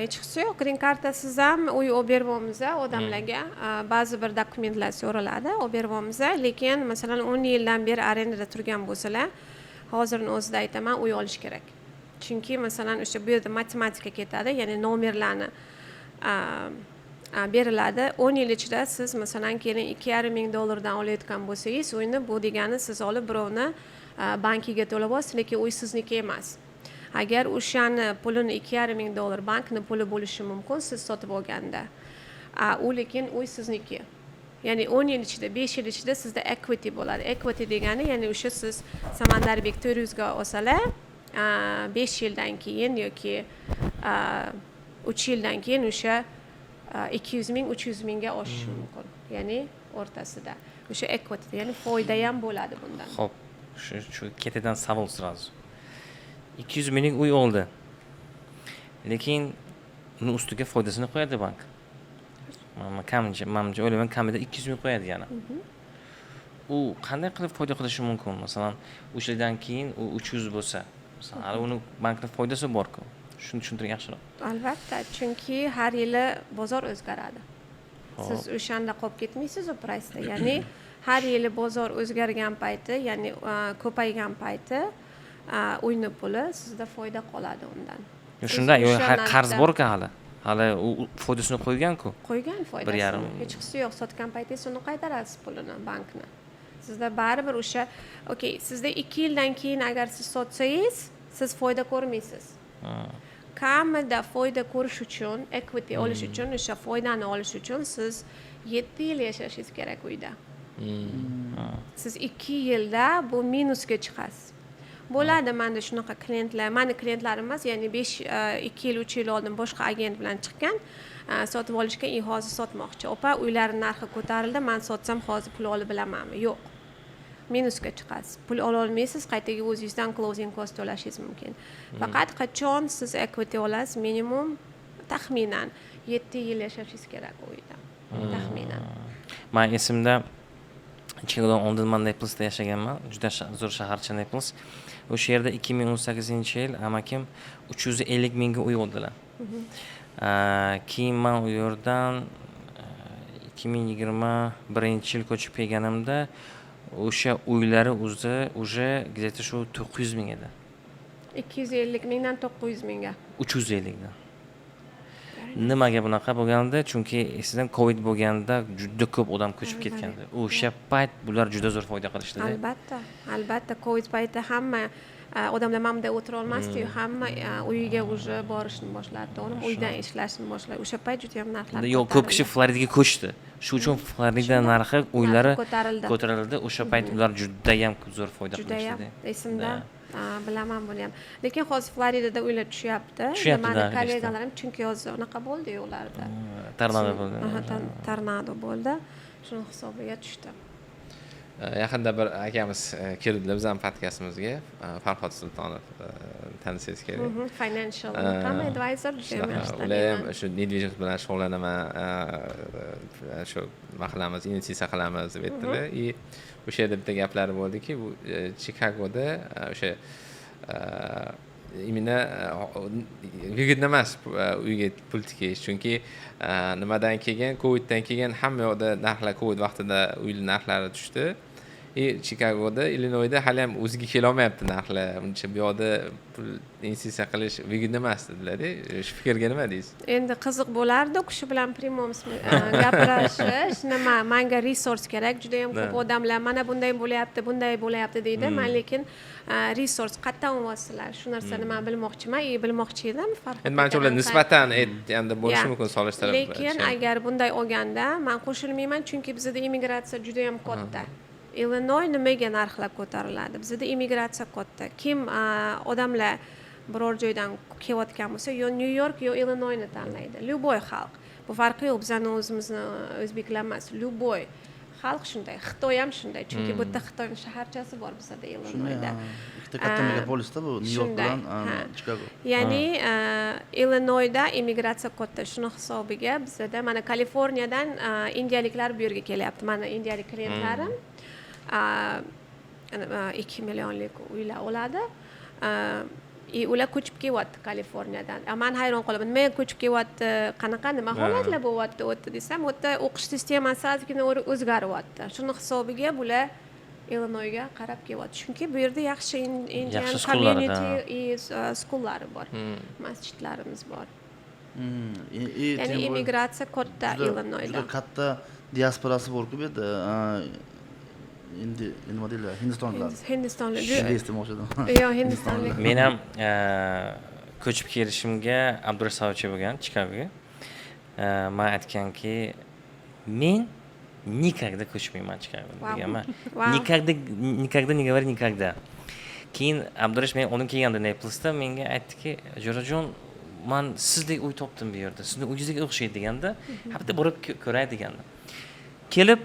Hechqisi yo'q, green kartasiz ham uy olib beryapmiz odamlarga. Ba'zi bir dokumentlar so'raladi, olib beryapmiz. Lekin, masalan, 10 yildan beri arendada turgan bo'lsalar, hozirni o'zida aytaman, uy olish kerak. Chunki, masalan, o'sha bu yerda matematika ketadi, ya'ni nomerlarni beriladi. 10 yil ichida siz, masalan, keling, 2,5 ming dollardan olayotgan bo'lsangiz uyni, bu degani siz olib birovni bankiga to'layapsiz, lekin uy sizniki emas. Agar o'shani pulini, 2,5 ming dollar bankni puli bo'lishi mumkin siz sotib olganda, u lekin uy sizniki. Ya'ni 10 yil ichida, 5 yil ichida sizda equity bo'ladi. Equity degani, ya'ni o'sha siz, Samandarbek, 400ga olsalar, 5 yildan keyin yoki 3 yildan keyin o'sha 200 ming, 300 mingga oshishi mumkin. Ya'ni o'rtasida o'sha equity, ya'ni foyda ham bo'ladi bundan. Ho'p, shu ketidan savol сразу. 200 minglik uy oldi, lekin uni ustiga foydasini qo'yadi bank. Man manimcha, o'ylayman, kamida 200 ming qo'yadi yana. U qanday qilib foyda qilishi mumkin? Masalan, 3 yildan keyin u 300 bo'lsa, masalan, hali uni bankni foydasi borku. Shuni tushuntiring yaxshiroq. Albatta, chunki har yili bozor o'zgaradi. Siz o'shanda qolib ketmaysiz u price da. Ya'ni har yili bozor o'zgargan payti, ya'ni ko'paygan payti, uyni puli sizda foyda qoladi undan. Siz Shunda yo'q, o'sha qarz narxda borku hali. Hali u foydasini qo'ygan-ku. Qo'ygan foydasini. Yarim. Hechqisi yo'q, sotgan paytingiz uni qaytarasiz pulini bankni. Sizda baribir o'sha, okey, sizda 2 yildan keyin agar siz sotsangiz, siz foyda ko'rmaysiz. Kamida foyda ko'rish uchun, equity olish uchun, o'sha foydani olish uchun siz 7 yil yashashingiz kerak uyda. Siz 2 yilda bu minusga chiqasiz. Bo'ladi manda shunaqa klientlar, mani klientlarim emas, ya'ni 5, 2 yil, 3 yil oldin boshqa agent bilan chiqqan, sotib olishga и hozir sotmoqchi. "Opa, uylarni narxi ko'tarildi, man sotsam hozir pul olib bilamanmi?" Yo'q, minusga chiqasiz, pul ololmaysiz, qaytaga o'zingizdan closing cost to'lashingiz mumkin. Faqat qachon siz equity olasiz? Minimum, taxminan 7 yil yashashingiz kerak u uyda, taxminan. Man esimda, Chikagodan oldin man Naplesda yashaganman. Juda zo'r shaharcha Naples. O'sha yerda 2018-yil amakim 350 mingga uy oldilar. Keyin man u yerdan 2021-yil ko'chib kelganimda o'sha uylari o'zi уже где то shu 900 ming edi. 250 mingdan 900 mingga. 350dan. Nimaga bunaqa bo'lgandi? Chunki esidan Covid bo'lganda juda ko'p odam ko'chib ketgandi. O'sha payt bular juda zo'r foyda qilishdida. Albatta, Covid payti hamma odamlar mana bunday o'tira olmasdiyu, hamma uyiga уже borishni boshladi, to'g'rimi? Uydan ishlashni boshladi. O'sha payt juda yam narxlar Yo'q, ko'p kishi ko'tarildi. Floridaga ko'chdi. Shu uchun Florida narxi, uylari Narxi ko'tarildi. ko'tarildi. O'sha payt ular judayam zo'r foyda Judayam qilishdida. Esimda. Bilaman buni ham. Lekin hozir Floridada uylar tushyapti. Tushyapti, Mani да, eshitdim. kollegalarim, chunki hozir unaqa bo'ldiyu ularda. Tornado bo'ldi. Aha, tornado bo'ldi, shuni hisobiga tushdi. Yaqinda bir akamiz keldilar bizani podkastimizga, Farhod Sultonov, tanisangiz kerak. Financial unaqami advisor, judayam Shunaqa, yaxshi ular ham taniyman. Shu недвижимость bilan shug'ullanaman, shu nima qilamiz, investitsiya qilamiz deb aytdilar. И o'sha yerda bitta gaplari bo'ldiki, bu Chikagoda o'sha именно выгодно emas uyga pul tikish, chunki nimadan keyin, Coviddan keyin hamma yoqda narxlar, Covid vaqtida uylar narxlari tushdi и Chikagoda, Illinoyda hali ham o'ziga kelolmayapti narxlar uncha. Bu yoqda pul investitsiya qilish выгодно emas dedilarda. Shu fikrga nima deysiz? Endi qiziq bo'lardi u kishi bilan прямом gaplashish. Nima, manga resource kerak. Judayam ko'p odamlar mana bunday bo'lyapti, bunday bo'lyapti deydi. Man lekin resource qayerdan olyapsizlar, shu narsani man bilmoqchiman и bilmoqchi edim Farhod Endi manimcha, ular akadan. Nisbatan aytganda bo'lishi mumkin, solishtirib. Lekin agar bunday olganda man qo'shilmayman, chunki bizada immigratsiya judayam katta. Illinoy nimaga narxlar ko'tariladi? Bizada immigratsiya katta. Kim odamlar biror joydan kelayotgan bo'lsa, yo Nyu York, yo Illinoyni tanlaydi. Любой xalq, bu farqi yo'q, bizani o'zimizni o'zbeklar emas, любой Xalq shunday, Xitoy ham shunday, chunki bu yerda Xitoy shaharchasi bor bizada, Shunday, Illinoyda. Ha. Ikkita katta megapolisda bu, Nyu York Shunday, bilan ha. Chikago. Ya'ni Illinoyda immigratsiya katta, shuni hisobiga bizada, mana, Kaliforniyadan indiyaliklar bu yerga kelyapti. Mani indiyalik klientlarim ana, 2 millionlik uylar oladi и ular ko'chib kelyapti Kaliforniyadan. Man hayron qolaman, nimaga ko'chib kelyapti, qanaqa, nima holatlar bo'lyapti u yerda desam, u yerda o'qish sistemasi ozgina o'zgaryapti, shuni hisobiga bular Illinoyga qarab kelyapti, chunki bu yerda yaxshi Indian Yaxshi school'lari, community и schoollari bor, masjidlarimiz bor. И Ya'ni тем более immigratsiya katta Illinoyda. Juda katta diasporasi borku bu yerda. Endi nima deyiladi, hindistonliklar. Hindistonlik. Ingliz demoqchi edim. Yo'q, hindistonlik. Men ham ko'chib kelishimga Abdurash sababchi bo'lgan Chikagoga. Man aytganki, men никогда ko'chmayman Chikagoga deganman. Никогда, никогда не говори никогда. Keyin Abdurash men oldin kelganda Naplesda menga aytdiki, "Jo'rajon, man sizdek uy topdim bu yerda, sizni uyingizga o'xshaydi", deganda, "Ha, bitta borib ko'ray", degandi. Kelib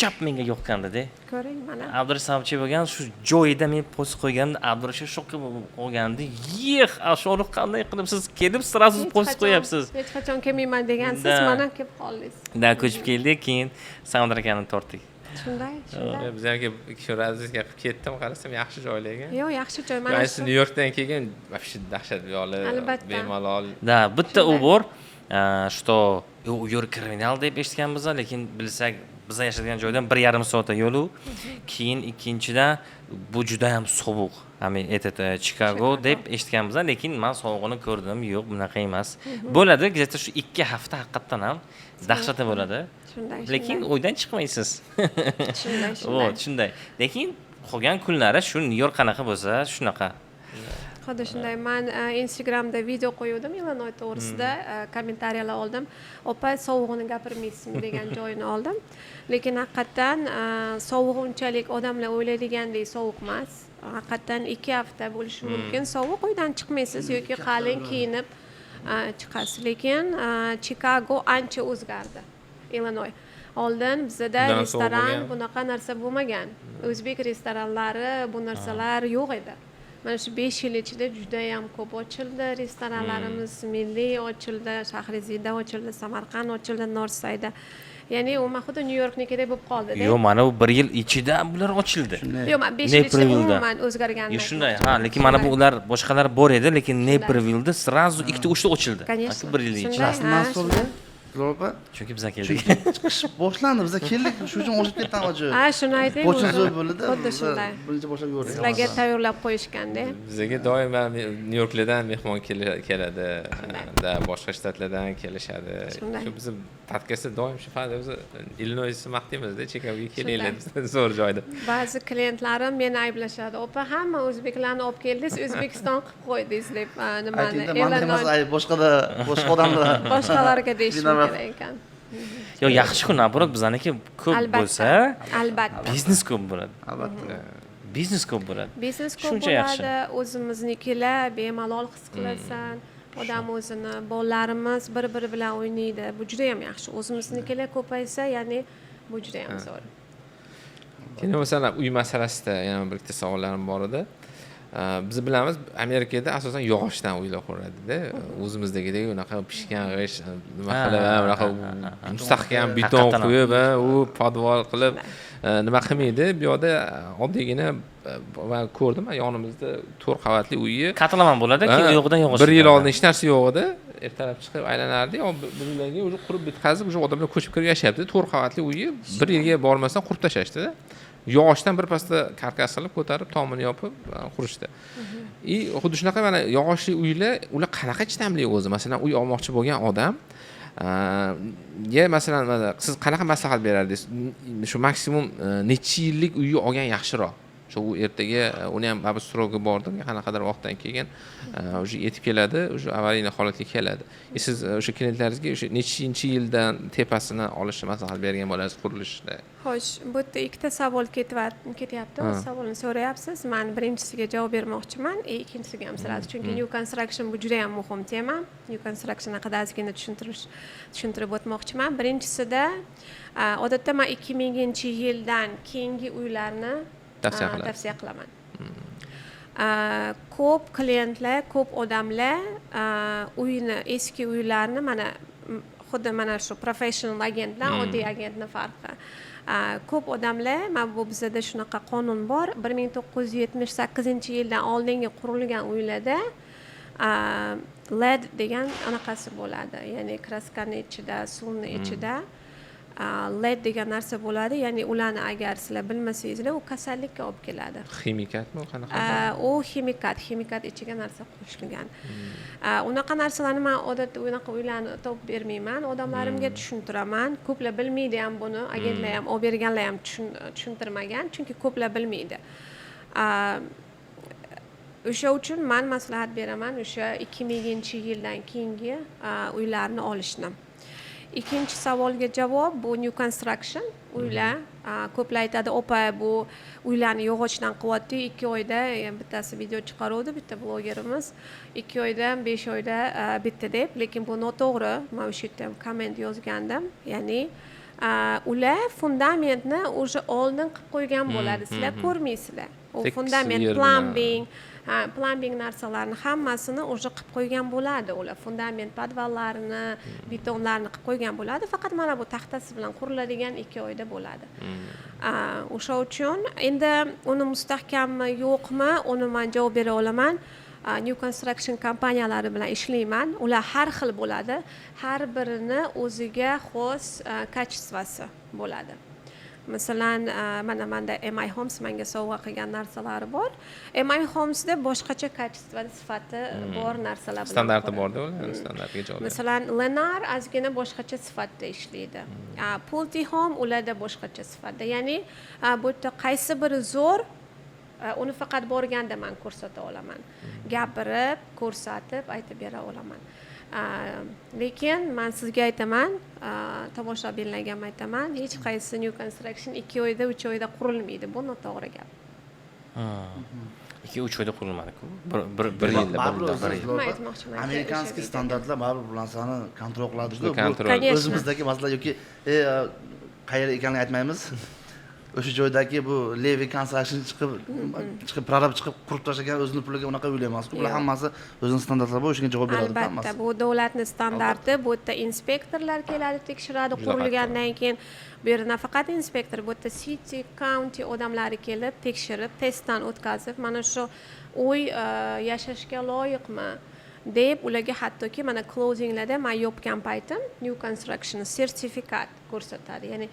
chap menga yoqqandida. Ko'ring, mana. Abdurash sababchi bo'lgan. Shu joyida men post qo'yganimda Abdurashid shokka bo'lib qolgandi. "Yex, Shohrux, qanday qilib siz kelib сразу Hech post qachon- qo'yapsiz?" Hech qachon kelmayman degansiz, Да. mana kelib qoldingiz. Да, ko'chib keldik, keyin Samandar akani tortdik. Shunday. Biz ham kelib shu razvedka qilib ketdim, qarasam, yaxshi joylar ekan. Yo'q, yaxshi joy mana Mana shu. Nyu Yorkdan keyin вообще dahshat bu yoqlar. Albatta. Bemalol. Да, bitta u Shunday. bor, что u yer kriminal deb eshitganmiz, lekin bilsak, biza yashaydigan joydan 1,5 soatda yo'l u. Keyin ikkinchidan, bu juda ham sovuq, I этот Chikago Chicago. deb eshitganmiz, lekin man sovug'ini ko'rdim, yo'q, bunaqa emas bo'ladi. Где то shu 2 hafta haqiqatdan ham dahshatli bo'ladi, lekin uydan chiqmaysiz. Shunday shunday. Вот shunday, lekin qolgan kunlari shu Nyu York qanaqa bo'lsa, shunaqa. Xuddi shunday. Man Instagramda video qo'yuvdim Illinoy to'g'risida, kommentariyalar oldim, "Opa, sovug'ini gapirmaysizmi?" degan joyini oldim. Lekin haqiqatdan sovug'i unchalik odamlar o'ylaydigandek sovuq emas. Haqiqatdan 2 hafta bo'lishi mumkin sovuq, uydan chiqmaysiz yoki qalin kiyinib chiqasiz. Lekin Chikago ancha o'zgardi. Illinoy oldin bizada Undan sovuq restoran, bo'lgan. bunaqa narsa bo'lmagan, o'zbek restoranlari, bu narsalar yo'q edi. Mana shu 5 yil ichida judayam ko'p ochildi restoranlarimiz. Milliy ochildi, Shahriziyda ochildi, Samarqand ochildi, Northsideda. Ya'ni umuman xuddi Nyu Yorknikidek bo'lib qoldida. Yo'q, mana bu bir yil ichida bular ochildi. Yo'q, man 5 yil ichida Naperville'da. umuman o'zgarganini Yo, shunday, ha, aytmoqchiman. lekin mana bu Shunday. ular, boshqalar bor edi, lekin Naperville'da сразу ikkita, uchta ochildi. Конечно. Bir yil ichida. Shunday. Bilasizmi, Ha, nima bo'ldi, Dilor opa? Chunki biza keldik. Chunki chiqish boshlandi, biza keldik, shu uchun ochib ketdi hamma joy. Ha, shuni ayting. Boshi O'zi. zo'r bo'ldida. Xuddi shunday. Birinchi boshlab ko'rdik. Sizlarga tayyorlab qo'yishganda. Bizga doim Nyu Yorklardan mehmon keladi da, boshqa shtatlardan kelishadi. Shunday. Shu bizni podkastda doim shu faqat o'zi Illinoysni maqtaymizda, Chikagoga kelinglar, Shunday. zo'r joy deb. Ba'zi klientlarim meni ayblashadi, "Opa, hamma o'zbeklarni olib keldingiz, O'zbekiston qilib qo'ydingiz", deb nimani Aytingda, manda emas Illinois- ayb, boshqada, boshqa odamlar. Boshqalarga deyishim Виноват. kerak ekan. Yo'q, yaxshi-ku, наоборот, bizaniki ko'p Albatta. bo'lsa, Albatta. biznes ko'p bo'ladi. Albatta. Biznes ko'p bo'ladi. Biznes ko'p Shuncha yaxshi. bo'ladi, o'zimiznikilar bemalol his qilasan odam o'zini, bolalarimiz bir biri bilan o'ynaydi, bu juda yam yaxshi. O'zimiznikilar ko'paysa, ya'ni bu juda yam zo'r. Keyin, masalan, uy masalasida yana bir ikkita savollarim bor edi. Biz bilamiz, Amerikada asosan yog'ochdan uylar quradida, o'zimizdagidek unaqa pishgan g'isht nima qilib, unaqa mustahkam beton Haqiqatan ham. quyib, u podval qilib nima qilmaydi. Bu yoqda oddiygina man ko'rdim, yonimizda to'rt qavatli uyi Katlaman bo'ladi, keyin u yo'g'idan yog'och. Bir yil oldin hech narsa yo'q edi, ertalab chiqib aylanardik, bir yildan keyin уже qurib bitkazib, уже odamlar ko'chib kirib yashayapti. To'rt qavatli uyni bir yilga bormasdan qurib tashlashdi, yog'ochdan birpasda karkas qilib ko'tarib, tomini yopib qurishdi. И xuddi shunaqa mana yog'ochli uylar, ular qanaqa chidamli o'zi? Masalan, uy olmoqchi bo'lgan odam ga, masalan, mana siz qanaqa maslahat berardingiz, shu maksimum necha yillik uyni olgan yaxshiroq? Shu u ertaga uni ham baribir срок i bordir, qanaqadir vaqtdan keyin уже yetib keladi, уже аварийный holatga keladi. И siz o'sha klientlaringizga o'sha nechinchi yildan tepasini olishni maslahat bergan bo'lasiz qurilishda? Xo'sh, bu yerda ikkita savol ketyapti. O'z savolni so'rayapsiz. Man birinchisiga javob bermoqchiman и ikkinchisiga ham сразу, chunki new construction bu juda yam muhim tema. New construction haqida ozgina tushuntirib o'tmoqchiman. Birinchisida, odatda man 2000-yildan keyingi uylarni tavsiya qilasiz. Tavsiya qilaman. Ko'p klientlar, ko'p odamlar uyni, eski uylarni, mana xuddi mana shu professional agent bilan oddiy agentni farqi. Ko'p odamlar, mana bu bizada shunaqa qonun bor, 1978-yildan oldingi qurilgan uylarda lead degan anaqasi bo'ladi, ya'ni краска ni ichida, suvni ichida lead degan narsa bo'ladi. Ya'ni ularni agar sizlar bilmasangizlar, u kasallikka olib keladi. Ximikatmi, qanaqa? U ximikat ichiga narsa qo'shilgan. Unaqa narsalarni man odatda unaqa uylarni topib bermayman odamlarimga, tushuntiraman. Ko'plar bilmaydi ham buni, agentlar ham, olib berganlar ham tushuntirmagan, chunki ko'plar bilmaydi. O'sha uchun man maslahat beraman o'sha 2000-yildan keyingi uylarni olishni. Ikkinchi savolga javob, bu new construction uylar. Ko'plar aytadi: "Opa, bu uylarni yog'ochdan qilyapti 2 oyda." Bittasi video chiqaruvdi, bitta blogerimiz, 2 oyda, 5 oyda bitdi deb. Lekin bu noto'g'ri. Man o'sha yerda ham komment yozgandim. Ya'ni ular fundamentni уже oldin qilib qo'ygan bo'ladi, sizlar ko'rmaysizlar u Tekis fundament, yer bilan. Plumbing, ha, plumbing narsalarni hammasini уже qilib qo'ygan bo'ladi ular. Fundament, podvallarni, betonlarni qilib qo'ygan bo'ladi. Faqat mana bu taxtasi bilan quriladigan 2 oyda bo'ladi. O'sha uchun endi uni mustahkammi, yo'qmi, uni man javob bera olaman. New construction kompaniyalari bilan ishlayman, ular har xil bo'ladi, har birini o'ziga xos качество si bo'ladi. Masalan, mana manda MI Homes menga sovg'a qilgan narsalari bor. MI Homesda boshqacha качество, sifati bor narsalar bilan Standarti quradi. Borda, ular standartga javob beradi. Masalan, Lennar ozgina boshqacha sifatda ishlaydi. Pulte Home ularda boshqacha sifatda. Ya'ni bu yerda qaysi biri zo'r, uni faqat borganda man ko'rsata olaman, gapirib, ko'rsatib, aytib bera olaman. Lekin man sizga aytaman, tomoshabinlarga ham aytaman, hech qaysi new construction 2 oyda, 3 oyda qurilmaydi. Bu noto'g'ri gap. 2-3 oyda qurilmadi-ku. Bir Bir yilda, Baribir bir yilda. o'zi Bir yil. Nima aytmoqchiman, американский o'sha standartlar baribir bu narsani контроль qiladi-ku. Juda Bu контроль. Конечно. o'zimizdagi masalan yoki qayerda ekanligini aytmaymiz, o'sha joydagi bu левый construction chiqib prorab chiqib qurib tashlagan o'zini puliga unaqa uylar emasku ular. Yo'q. Hammasi o'zini standartlari bor, o'shanga javob beradi Albatta, hammasi. Bu davlatni standarti. Bu yerda inspektorlar keladi, tekshiradi Juda qurilgandan keyin. Bu yerda nafaqat inspektor, bu yerda city, county odamlari kelib, tekshirib, testdan o'tkazib, mana shu uy yashashga loyiqmi deb. Ularga hattoki mana closinglarda man yopgan paytim new construction sertifikat ko'rsatadi, ya'ni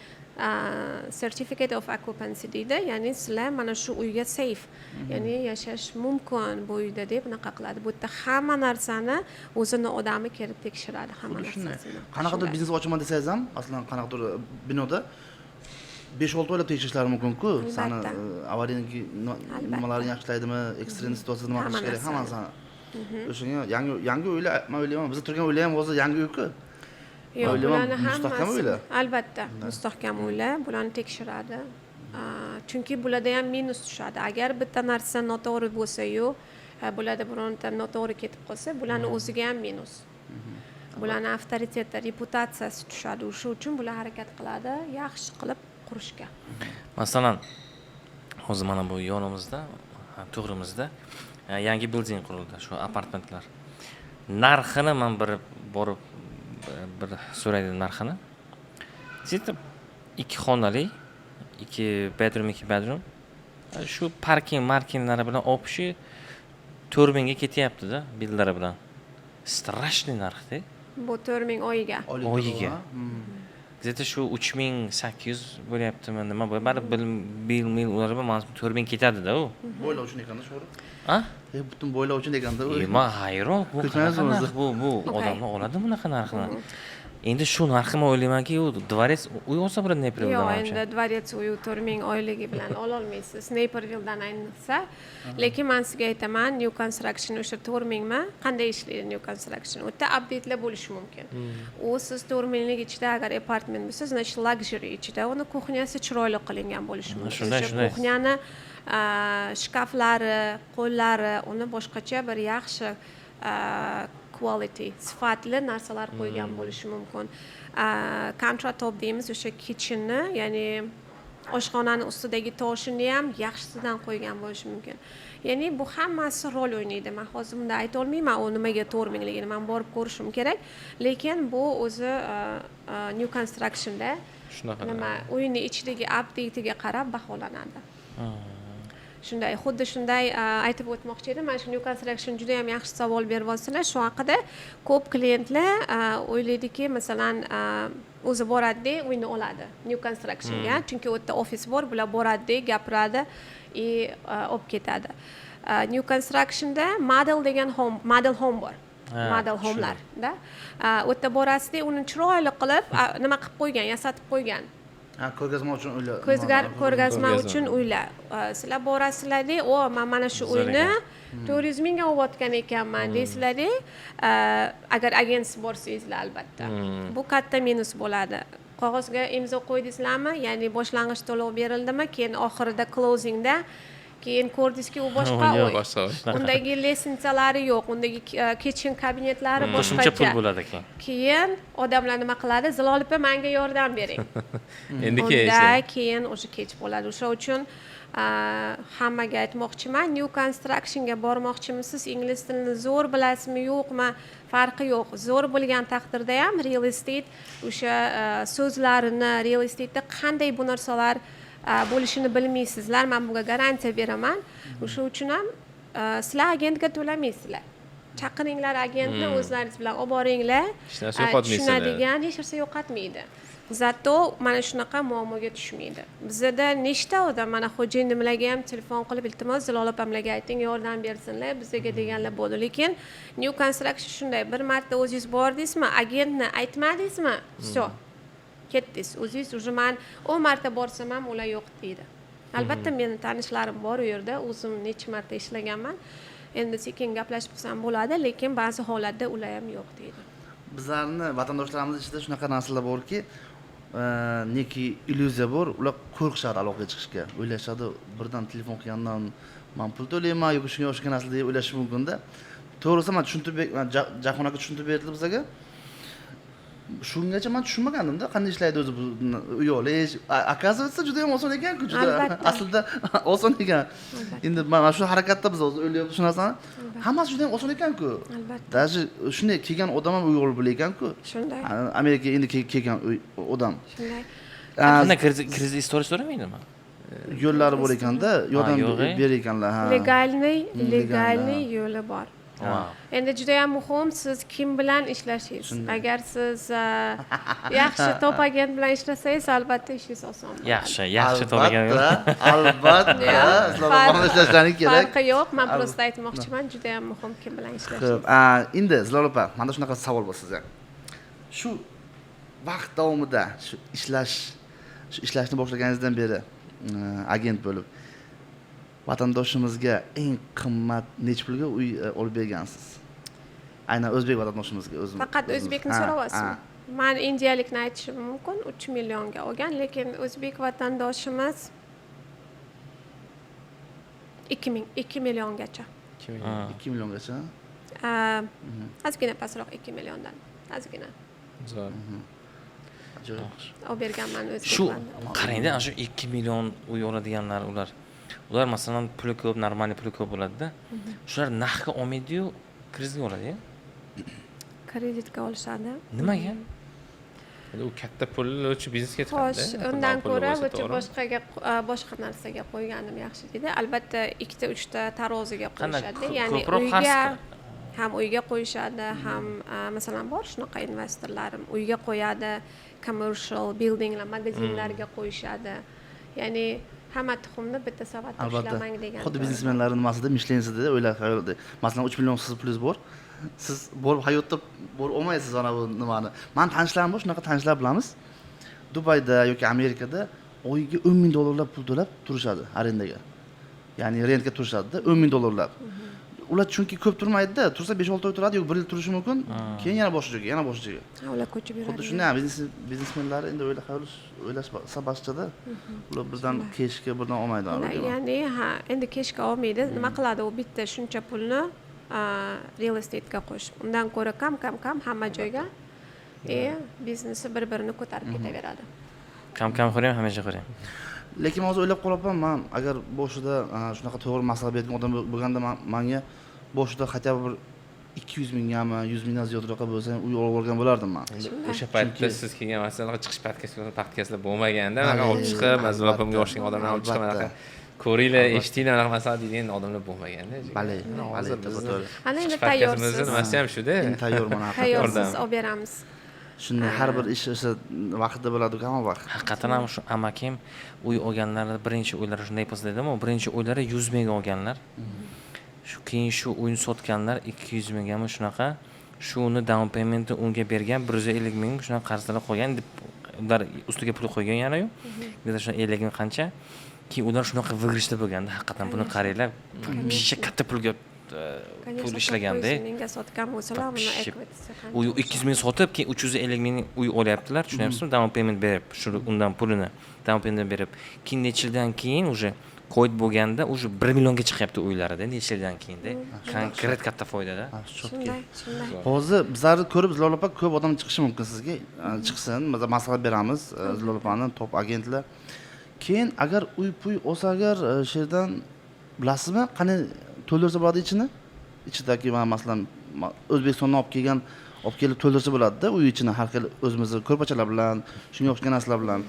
certificate of occupancy deydi. Ya'ni sizlar mana shu uyga safe, ya'ni yashash mumkin bu uyda deb unaqa qiladi. Bu yerda hamma narsani o'zini odami kelib tekshiradi, hamma Xuddi shunday. narsasini. Qanaqadir Shunday. biznes ochaman desangiz ham, masalan, qanaqadir binoda 5-6 oylab tekshirishlari mumkin-ku sani. Albatta. Аварийный Albatta. nimalarini yaxshilaydimi, экстренный situatsiyada nima Hamma qilish kerak, narsani. hammasini. O'shanga yangi uylar, man o'ylayman, biz turgan uylar ham hozir yangi uyku. Yo'q, O'ylayman, bularni mustahkam hammasi uylar. Albatta, mustahkam uylar, bularni tekshiradi. Chunki bularda ham minus tushadi. Agar bitta narsa noto'g'ri bo'lsa-yu, bularda bironta noto'g'ri ketib qolsa, bularni o'ziga ham minus. Bularni avtoriteti, reputatsiyasi tushadi. O'sha uchun bular harakat qiladi yaxshi qilib qurishga. Masalan, hozir mana bu yonimizda, ha, to'g'rimizda yangi building qurildi, shu apartamentlar. Narxini man bir borib bir so'radim narxini. Где-то ikki xonali, ikki bedroom, ikki bedroom. Shu parking, markinglari bilan общий 4000 ga ketyapti-da, billari bilan. Страшный narxda. Bu 4000 oyiga. Oylik Oyiga. to'lov, ha? Где-то shu 3800 bo'lyaptimi, nima bu? Baribir bil mil ular bilan mana 4000 ketadi-da u. Boylar uchun ekanda, shu. A? Butun boylar uchun ekanda u. Man hayron, bu Ko'chmaymiz qanaqa o'zi. narx bu Okay. odamlar oladi bunaqa narxni? Endi shu narxi, man o'ylaymanki, u дворец uy olsa bo'ladi Napervilledan. Yo'q, Manimcha. endi дворец uyi 4000 oyligi bilan ololmaysiz Napervilledan ayniqsa. Lekin man sizga aytaman, new construction o'sha 4000mi, qanday ishlaydi new construction? U yerda updatelar bo'lishi mumkin. U siz 4000lik ichida agar apartment bo'lsa, значит, luxury ichida uni кухня si chiroyli qilingan bo'lishi mumkin. Shunday, O'sha shunday. кухня ni shkaflari, qo'llari, uni boshqacha bir yaxshi quality, sifatli narsalar qo'ygan bo'lishi mumkin. Countertop deymiz o'sha kitchenni, ya'ni oshxonani ustidagi toshini ham yaxshisidan qo'ygan bo'lishi mumkin. Ya'ni bu hammasi rol o'ynaydi. Man hozir bunda aytolmayman u nimaga 4000ligini, man borib ko'rishim kerak. Lekin bu o'zi new constructionda Shunaqa. nima, uyni ichidagi updateiga qarab baholanadi. Shunday, xuddi shunday aytib o'tmoqchi edim. Mana shu new construction, juda yam yaxshi savol beryapsizlar shu haqida. Ko'p klientlar o'ylaydiki, masalan, o'zi boradida, uyni oladi new constructionga, chunki u yerda ofis bor, bular boradida, gapiradi и olib ketadi. New constructionda model degan home, model home bor. Model homelar da u yerda borasizda, uni chiroyli qilib nima qilib qo'ygan, yasatib qo'ygan. Ha, ko'rgazma uchun uylar. Ko'zgar ko'rgazma Ko'rgazma. uchun uylar. Sizlar borasizlarda, o, man mana shu Zo'r uyni 400 mingga olayotgan ekanman, deysizlarda, agar agentsiz borsangizlar, albatta bu katta minus bo'ladi. Qog'ozga imzo qo'ydingizlarmi, ya'ni boshlang'ich to'lov berildimi, keyin oxirida closingda keyin ko'rdingizki, u boshqa Yo'q, uy. Boshqa uy. Undagi лестница lari yo'q, undagi kitchen kabinetlari Qo'shimcha pul boshqacha. bo'ladi keyin. Keyin odamlar nima qiladi? "Zilol opa, manga yordam bering." Endi kech. Unda keyin уже kech bo'ladi. O'sha uchun hammaga aytmoqchiman, new constructionga bormoqchimisiz, ingliz tilini zo'r bilasizmi, yo'qmi, farqi yo'q. Zo'r bilgan taqdirda ham real estate o'sha so'zlarini, real estateda qanday bu narsalar bo'lishini bilmaysizlar, man bunga garantiya beraman. O'sha uchun ham sizlar agentga to'lamaysizlar, chaqiringlar agentni, o'zlaringiz bilan olib boringlar. Hech narsa yo'qotmaysizlar. Tushunadigan, hech narsa yo'qotmaydi, зато mana shunaqa muammoga tushmaydi. Bizada nechta odam, mana xo'jayinimlarga ham telefon qilib, "Iltimos, Zilol opamlarga ayting, yordam bersinlar bizaga", deganlar bo'ldi. Lekin new construction shunday, bir marta o'zingiz bordingizmi, agentni aytmadingizmi, все, ketdingiz o'zingiz. Уже man 10 marta borsam ham, ular yo'q deydi. Albatta, meni tanishlarim bor u yerda, o'zim necha marta ishlaganman, endi sekin gaplashib qilsam bo'ladi, lekin ba'zi holatda ular ham yo'q deydi. Bizlarni vatandoshlarimiz ichida shunaqa narsalar borki, neki illyuziya bor, ular qo'rqishadi aloqaga chiqishga. O'ylashadi, birdan telefon qilgandan man pul to'layman yoki shunga o'xshagan narsa deb o'ylashi mumkinda. To'g'risi, man tushuntirib Jahon aka tushuntirib berdi bizga. Shungacha man tushunmagandimda, qanday ishlaydi o'zi bu uy olish. Оказывается, juda yam oson ekanku, juda. Albatta. Aslida oson ekan. Endi mana shu harakatda biz hozir o'ylayapmiz shu narsani, hammasi juda yam oson ekanku. Albatta. Даже shunday kelgan odam ham uy olib ekanku. Shunday. Amerikaga endi kelgan odam. Shunday. Qanday, kredit история so'ramaydimi? Yo'llari bor ekanda, yordam Yo'q, e? berar ekanlar, ha. Легальный, Легальный. легальный yo'li bor. Wow. Endi juda yam muhim, siz kim bilan ishlashingiz. Agar siz yaxshi top agent bilan ishlasangiz, albatta, ishingiz oson bo'ladi. Yaxshi, yaxshi to'lagan. Albatta, albatta, sizlar bilan ishlashlaring kerak. Farqi yo'q, man просто aytmoqchiman, juda yam muhim kim bilan ishlashingiz. Xo'p, endi Zilol opa, manda shunaqa savol bor sizga. Shu vaqt davomida, shu ishlashni boshlaganingizdan beri agent bo'lib, vatandoshimizga eng qimmat necha pulga uy olib bergansiz? Aynan o'zbek vatandoshimizga o'zim. Faqat o'zimiz. o'zbekni Ha, so'rayapsizmi? ha. Man indiyalikni aytishim mumkin, 3 millionga olgan, lekin o'zbek vatandoshimiz 2000, 2 milliongacha. 2 milliongacha. Ozgina pastroq, 2 milliondan ozgina. Zo'r. Ajoyib. Olib berganman Shu o'zbeklarni. qarangda, ana shu 2 million uy oladiganlar, ular masalan puli ko'p, нормальный puli ko'p bo'ladida. Shular narxga olmaydiyu, kreditga oladi. Kreditga olishadi. Nimaga? Endi u katta pul uchun biznesga Xo'sh, chiqadi. Undan Puli ko'ra bo'lsa, лучше to'g'rimi? boshqaga, boshqa narsaga qo'yganim yaxshi deydi. Albatta, ikkita, uchta taroziga Qanday, qo'yishadi, ya'ni ko'proq qarz uyga ham, uyga qo'yishadi ham, masalan, bor shunaqa investorlarim, uyga qo'yadi, commercial buildinglar, magazinlarga qo'yishadi. Ya'ni hamma tuxumni bitta savatda Albatta. ushlamang degan. Xuddi biznesmenlarning nimasida, мышление sida, o'ylab xayolida. Masalan, 3 million siz pulingiz bor. Siz borib, hayotda borib olmaysiz ana bu nimani. Mani tanishlarim bor, shunaqa tanishlar bilamiz, Dubayda yoki Amerikada oyiga 10 000 dollarlab pul to'lab turishadi arendaga, ya'ni rentga turishadida 10 000 dollarlab. Ular chunki ko'p turmaydida, tursa 5-6 oy turadi yoki bir yil turishi mumkin, keyin yana boshqa joyga, yana boshqa joyga. Ha, ular ko'chib yuradi. Xuddi shunday ham biznesmenlar endi o'yla o'ylash boshqachada, ular birdan keshga birdan olmaydi. Ular, ya'ni ha, endi keshga olmaydi. Nima qiladi u? Bitta shuncha pulni real estatega qo'shib, undan ko'ra kam kam kam hamma joyga и biznesi bir birini ko'tarib ketaveradi. Kam kam ko'ring, hamisha ko'ring. Lekin hozir o'ylab qolyapman, man agar boshida shunaqa to'g'ri maslahat beradigan odam bo'lganda, manga boshida хотя бы bir 200 minggami, 100 mingdan ziyodroqqa bo'lsa ham uy olib olgan bo'lardim man. Endi o'sha paytda siz kelgan, masalan, chiqish podkastlar bo'lmaganda, anaqa olib chiqib, masalan, opamga o'xshagan odamlarni olib chiqib, anaqa ko'ringlar, eshitinglar, anaqa masalan deydigan odamlar bo'lmaganda. Bale, hozir bizni to'g'ri. Ana endi chiqish podkastimizni tayyorsiz. Nimasi ham shuda. Endi tayyorman haqiqatdan. Tayyorsiz, Yordam. olib beramiz. Shunday, har bir ish o'sha vaqtida bo'ladi, hamma vaqt. Haqiqatdan ham shu amakim uy olganlar, birinchi uylari shunday bo'lsa dedimi, birinchi uylari 100 mingga olganlar, shu keyin shu uyni sotganlar 200 minggami, shunaqa. Shuni down paymentni unga bergan 150 ming, shunaqa qarzlar qolgan deb ular ustiga pul qo'ygan yanayu где-то shu 50 ming qancha. Keyin ular shunaqa выигрыш da bo'lganda, haqiqatdan buni qaranglar, вообще katta pulga pul ishlaganda. 900 mingga sotgan bo'lsalar, uni Вообще. equity qancha? Uy 200 ming sotib, keyin 350 ming uy olyaptilar, tushunyapsizmi? Down payment berib, shu undan pulini down payment berib, keyin necha yildan keyin уже qo'yib bo'lganda уже 1 millionga chiqyapti uylarida necha yildan keyinda. Konkret katta foydada. Ha, четкий. Shunday. Hozir bizlarni ko'rib, Zilol opa, ko'p odam chiqishi mumkin sizga. Chiqsin, biz maslahat beramiz. Zilol opani top agentlar. Keyin agar uy puy olsa agar, shu yerdan bilasizmi qanday to'ldirsa bo'ladi ichini? Ichidagi mana masalan O'zbekistondan olib kelgan, olib kelib to'ldirsa bo'ladida uy ichini har xil o'zimizni ko'rpachalar bilan, shunga o'xshagan narsalar bilan.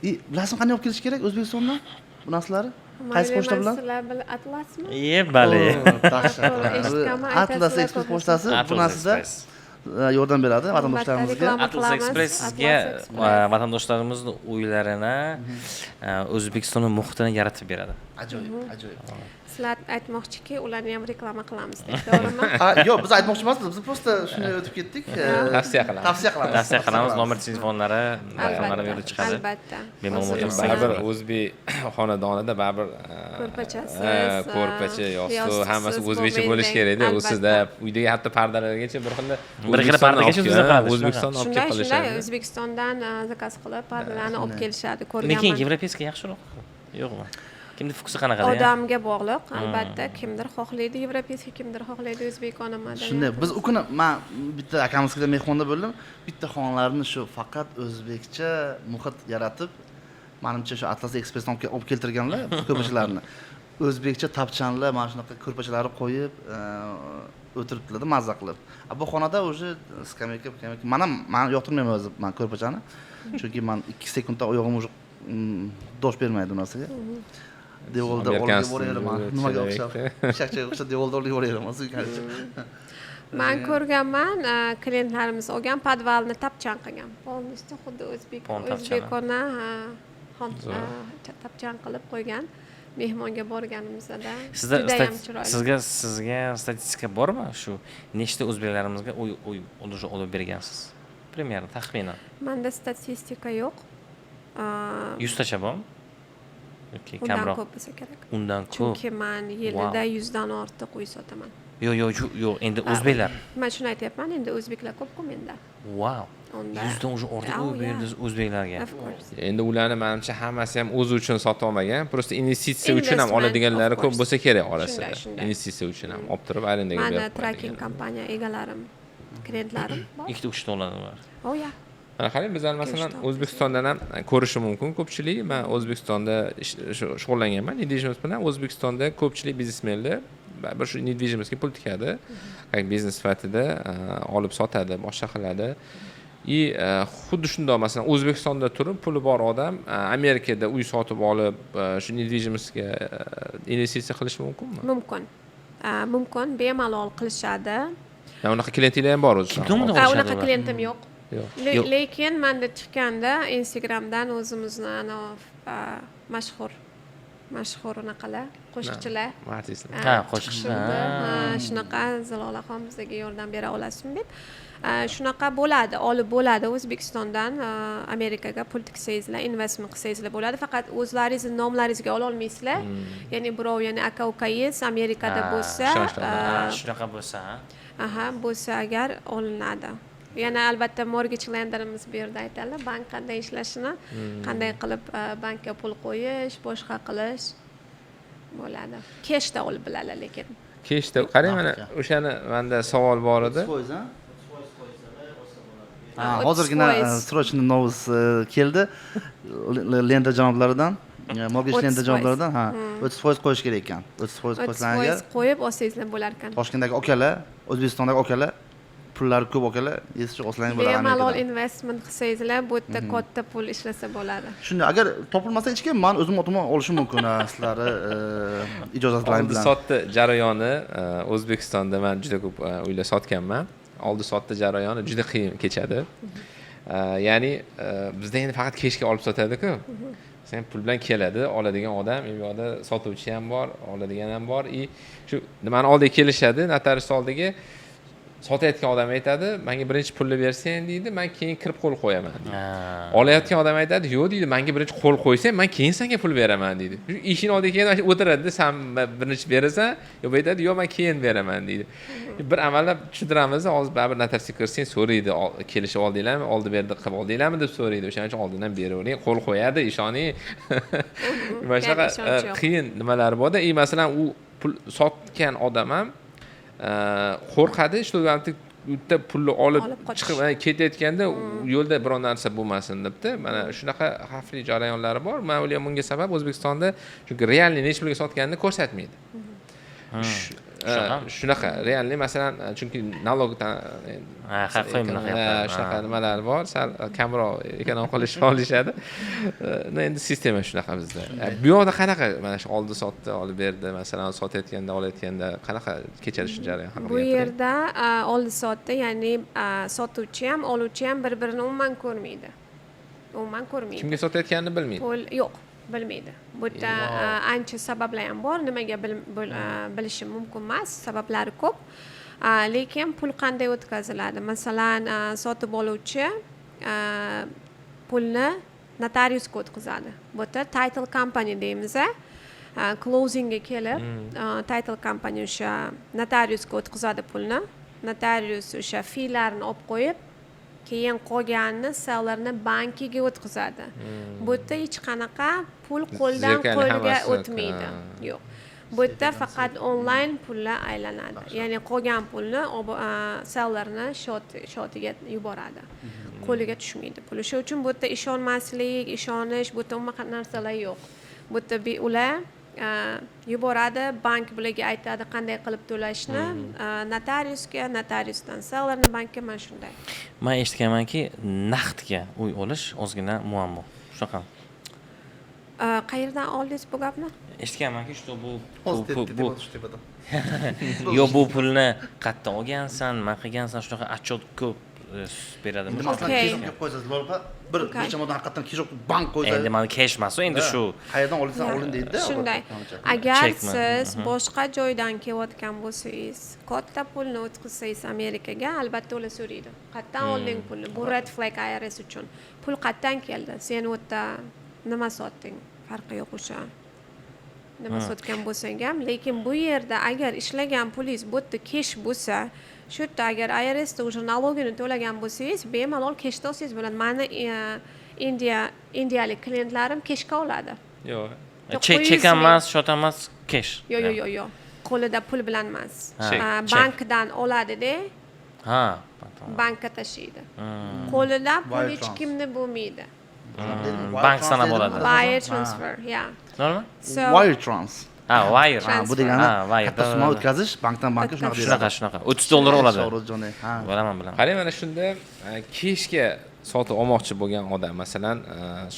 И bilasizmi qanday olib kelish kerak O'zbekistondan bu narsalarni? Qaysi pochta bilan? Sizlar Atlasmi? Ye, bale. O, dahshat. To'g'ri, eshitganman, Atlas aytasizlar Express ko'p. pochtasi bu Atlas narsada Express. Yordam beradi vatandoshlarımizga. Reklama Atlas qilamiz. Express sizga Atlas Express. Vatandoshlarimizni uylarini O'zbekistonni muhitini yaratib beradi. Ajoyib, ajoyib. Sizlar aytmoqchiki, ularni ham reklama qilamiz deb, to'g'rimi? Ha, yo'q, biz aytmoqchi emasmiz, biz просто shunday o'tib ketdik. Tavsiya qilamiz. Tavsiya qilamiz. Tavsiya qilamiz, nomer telefonlari, raqamlari bu yerda chiqadi. Albatta. Bemalol O'zimiz murojaat Baribir qilsangiz. o'zbek xonadonida baribir Ko'rpachasiz, ko'rpacha, yostiq, yostiqsiz hammasi o'zbekcha bo'lmaydi. bo'lishi kerakda. Albatta. Usizda uydagi hatto pardalargacha bir xil. Bir xil pardagacha o'zida qiladi, shunaqa. O'zbekistondan olib Shunday kelib shunday qilishadi. O'zbekistondan zakaz qilib, pardalarni olib kelishadi, Lekin ko'rganman. европейский yaxshiroq yo'qmi? Kimni вкус i qanaqada? Odamga bog'liq, albatta. Kimdir xohlaydi европейский, kimdir xohlaydi o'zbekona madaniyatini. Shunday, biz u kuni man bitta akamiznikida mehmonda bo'ldim. Bitta xonalarni shu faqat o'zbekcha muhit yaratib, manimcha shu Atlas Expressdan olib keltirganlar ko'rpachalarni. O'zbekcha tapchanlar, mana shunaqa ko'rpachalarni qo'yib, o'tiribdilarda mazza qilib. A bu xonada уже skameyka, skameyka. Man ham, man yoqtirmayman o'zi man ko'rpachani. Chunki man 2 sekundda oyog'im уже dosh bermaydi u narsaga. Devorda oldiga Amerikan boraveraman. stili Nimaga o'xshab? chelakda. Pishakchaga o'xshab devorda oldiga boraveraman. Suykancha. Man ko'rganman, klientlarimiz olgan, podvalni tapchan qilgan полностью, xuddi o'zbek Pon tapchani. o'zbekona, ha, Zo'r. tapchan qilib qo'ygan mehmonga borganimizda. Sizda Judayam chiroyli. Sizga statistika bormi, shu nechta o'zbeklarimizga uy уже olib bergansiz, примерно, taxminan? Manda statistika yo'q. 100tacha bormi yoki Undan kamroq? ko'p bo'lsa kerak. Undan ko'p. Chunki man yilida 100dan ortiq uy sotaman. Yo'q, yo'q, endi o'zbeklar. Man shuni aytyapman, endi o'zbeklar ko'p-ku menda. Vau. Unda 100dan уже ortiq Oh, uy berdingiz o'zbeklarga. Of course. Endi ularni manimcha hammasi ham o'zi uchun sotib olmagan, просто investitsiya uchun ham Investment, oladiganlari of ko'p course. bo'lsa kerak orasida. Shunday. Investitsiya uchun ham olib turib arendaga Mani berib trucking qo'yadigan. kompaniya egalarim, klientlarim bor. Ikkita, uchta oladi ular. Oh yeah. Mana qarang, bizlar masalan Uchta. O'zbekistondan ham ko'rishi mumkin ko'pchilik. Man O'zbekistonda shug'ullanganman недвижимость bilan. O'zbekistonda ko'pchilik biznesmenlar baribir shu недвижимость ga pul tikadi, как biznes sifatida olib sotadi, boshqa qiladi. И xuddi shundoq, masalan, O'zbekistonda turib puli bor odam Amerikada uy sotib olib, shu недвижимость ga investitsiya qilishi mumkinmi? Mumkin. Mumkin, bemalol qilishadi. Yani unaqa klientlar ham bor o'zi. Kim tomonidan A, olishadi unaqa ular? klientim yo'q. Yo'q. Yo'q. Lekin manda chiqqanda Instagramdan o'zimizni anavi mashhur Mashhur unaqalar, qo'shiqchilar. Artistlar. Ha, qo'shiqchilar. Chiqishibdi. Ha, shunaqa, Zilolaxon, bizga yordam bera olasizmi deb. Shunaqa bo'ladi, olib bo'ladi O'zbekistondan Amerikaga pul tiksangizlar, investment qilsangizlar bo'ladi. Faqat o'zlaringizni nomlaringizga ololmaysizlar. Ya'ni birov, ya'ni aka ukangiz Amerikada bo'lsa, ishonchli odam. Shunaqa bo'lsa, ha. Aha, bo'lsa agar olinadi. Yana albatta mortgage lenderimiz bu yerda aytadilar, bank qanday ishlashini, qanday qilib bankka pul qo'yish, boshqa qilish bo'ladi. Cashda olib biladi lekin. Cashda qarang, mana Naqdga. o'shani manda savol bor edi. 30%, ha? Ha, 30 hozirgina foiz. Срочный новость keldi lender janoblaridan, mortgage 30 lender foiz. janoblaridan, ha, 30% qo'yish kerak ekan. 30% 30 qo'ysalar foiz agar qo'yib olsangizlar bo'lar ekan. Toshkentdagi akalar, O'zbekistondagi akalar, pullari ko'p akalar, esi olsang bo'ladi Bemalol Amerikadan. Investment qilsangizlar, bu yerda katta pul ishlasa bo'ladi. Shunday, agar topilmasa hech kim, man o'zim otimdan olishim mumkin, ha, sizlarni ijozat bilan. Oldi sotdi jarayoni O'zbekistonda man juda ko'p uylar sotganman. Oldi sotdi jarayoni juda qiyin kechadi. Ya'ni bizda endi faqat cashga olib sotadiku. Sen pul bilan keladi, oladigan odam, u yoqda sotuvchi ham bor, oladigan ham bor. И shu nimani oldiga kelishadi, notarius oldiga. Sotayotgan odam aytadi: "Manga birinchi pulni bersang", deydi, "man keyin kirib qo'l qo'yaman", deydi. Olayotgan odam aytadi: "Yo'q", deydi, "manga birinchi qo'l qo'ysang, man keyin senga pul beraman", deydi. Shu eshikni oldiga kelgan mana shu o'tiradida, "San birinchi berasan", yo bu aytadi: "Yo'q, man keyin beraman", deydi. Bir amallab tushuntiramiz, hozir baribir notariusga kirsang so'raydi, "Kelishib oldinglarmi, oldi berdi qilib oldinglarmi?" deb so'raydi. O'shaning uchun oldindan beravering, qo'l qo'yadi, ishoning. Mana shunaqa Ya'ni ishonch yo'q. Qiyin nimalari borda. И masalan, u pul sotgan odam ham qo'rqadi, что bitta pulni olib Olib qochish. chiqib ketayotganda yo'lda biron narsa bo'lmasin debdi. Mana shunaqa xavfli jarayonlari bor. Man o'ylayman, bunga sabab O'zbekistonda chunki реальный necha pulga sotganini ko'rsatmaydi. Shunaqa? Shunaqa реальный, masalan, chunki налог Ha, xalq qo'ying bunaqa gaplarni. Shunaqa nimalar bor, sal kamroq эконом qilishni olishadi. Endi sistema shunaqa bizda. Bu yoqda qanaqa mana shu oldi sotdi, olib berdi, masalan, sotayotganda, olayotganda qanaqa kechadi shu jarayon haqida Bu gapiring. yerda oldi sotdi, ya'ni sotuvchi ham, oluvchi ham bir birini umuman ko'rmaydi, umuman ko'rmaydi. Kimga sotayotganini bilmaydi. Pul yo'q, bilmaydi. Bu yerda ancha sabablar ham bor, nimaga bilishi mumkin emas, sabablari ko'p. Lekin pul qanday o'tkaziladi? Masalan, sotib oluvchi pulni notariusga o'tkazadi. Bu yerda title company deymiz, a. Closingga kelib, title company o'sha notariusga o'tkazadi pulni. Notarius o'sha feelarni olib qo'yib, keyin qolganini sellerni bankiga o'tkazadi. Bu yerda hech qanaqa pul qo'ldan Zerkarli qo'lga hammasi, o'tmaydi. Ha. Yo'q, bu yerda faqat onlayn pullar aylanadi. Ya'ni qolgan pulni sellerni schyot iga yuboradi, qo'liga tushmaydi pul. O'sha uchun bu yerda ishonmaslik, ishonish, bu yerda unaqa narsalar yo'q. Bu yerda ular yuboradi, bank bularga aytadi qanday qilib to'lashni, notariusga, notariusdan sellerni bankka, mana shunday. Man eshitganmanki, naqdga uy olish ozgina muammo, shunaqa. Qayerdan oldingiz bu gapni? Eshitganmanki, что bu Hozir bu bu shu tepada. Yo, bu pulni qayerdan olgansan, nima qilgansan, shunaqa отчет ko'p beradimi? Endi masalan, Okey. cash olib kelib qo'ysangiz, Lola, bir Okey. bir chamodan haqiqatdan cash olib bank qo'ysa, Endi mana cash emas u, endi Ha, shu qayerdan olinsa olin deydida. Shunday, Manimcha. agar Chekmi? siz boshqa joydan kelayotgan bo'lsangiz, katta pulni o'tkazsangiz Amerikaga, albatta ular so'raydi: "Qayerdan olding pulni?" Bu red flag IRS uchun. Pul qayerdan keldi? Sen u yerda nima sotding, farqi yo'q, o'sha nima sotgan bo'lsang ham. Lekin bu yerda agar ishlagan pulingiz bu yerda cash bo'lsa, shu yerda agar IRSda уже налог ini to'lagan bo'lsangiz, bemalol cashda olsangiz bo'ladi. Mani indiyalik klientlarim cashga oladi. Yo'q. Chek, 900 chek ham ming. emas, счёт ham emas, cash. Yo'q, qo'lida pul bilan emas. Ha, Chek. Chek. Bankdan oladida, Ha, tamom. Bankka tashlaydi. Qo'lida pul Wire hech transfer. kimni bo'lmaydi. Wire Bank sanab transfer oladi. deydimi? Wire transfer, yeah. Normal? So Wire transfer. Ha, wire. Ha, bu Transfer. degani Ha, wire. katta summa o'tkazish bankdan bankka, shunaqa Shunaqa, deyiladi. shunaqa. $30 oladi. Shohruxjon, ha. Bilaman, bilaman. Qarang, mana shunda cashga sotib olmoqchi bo'lgan odam, masalan,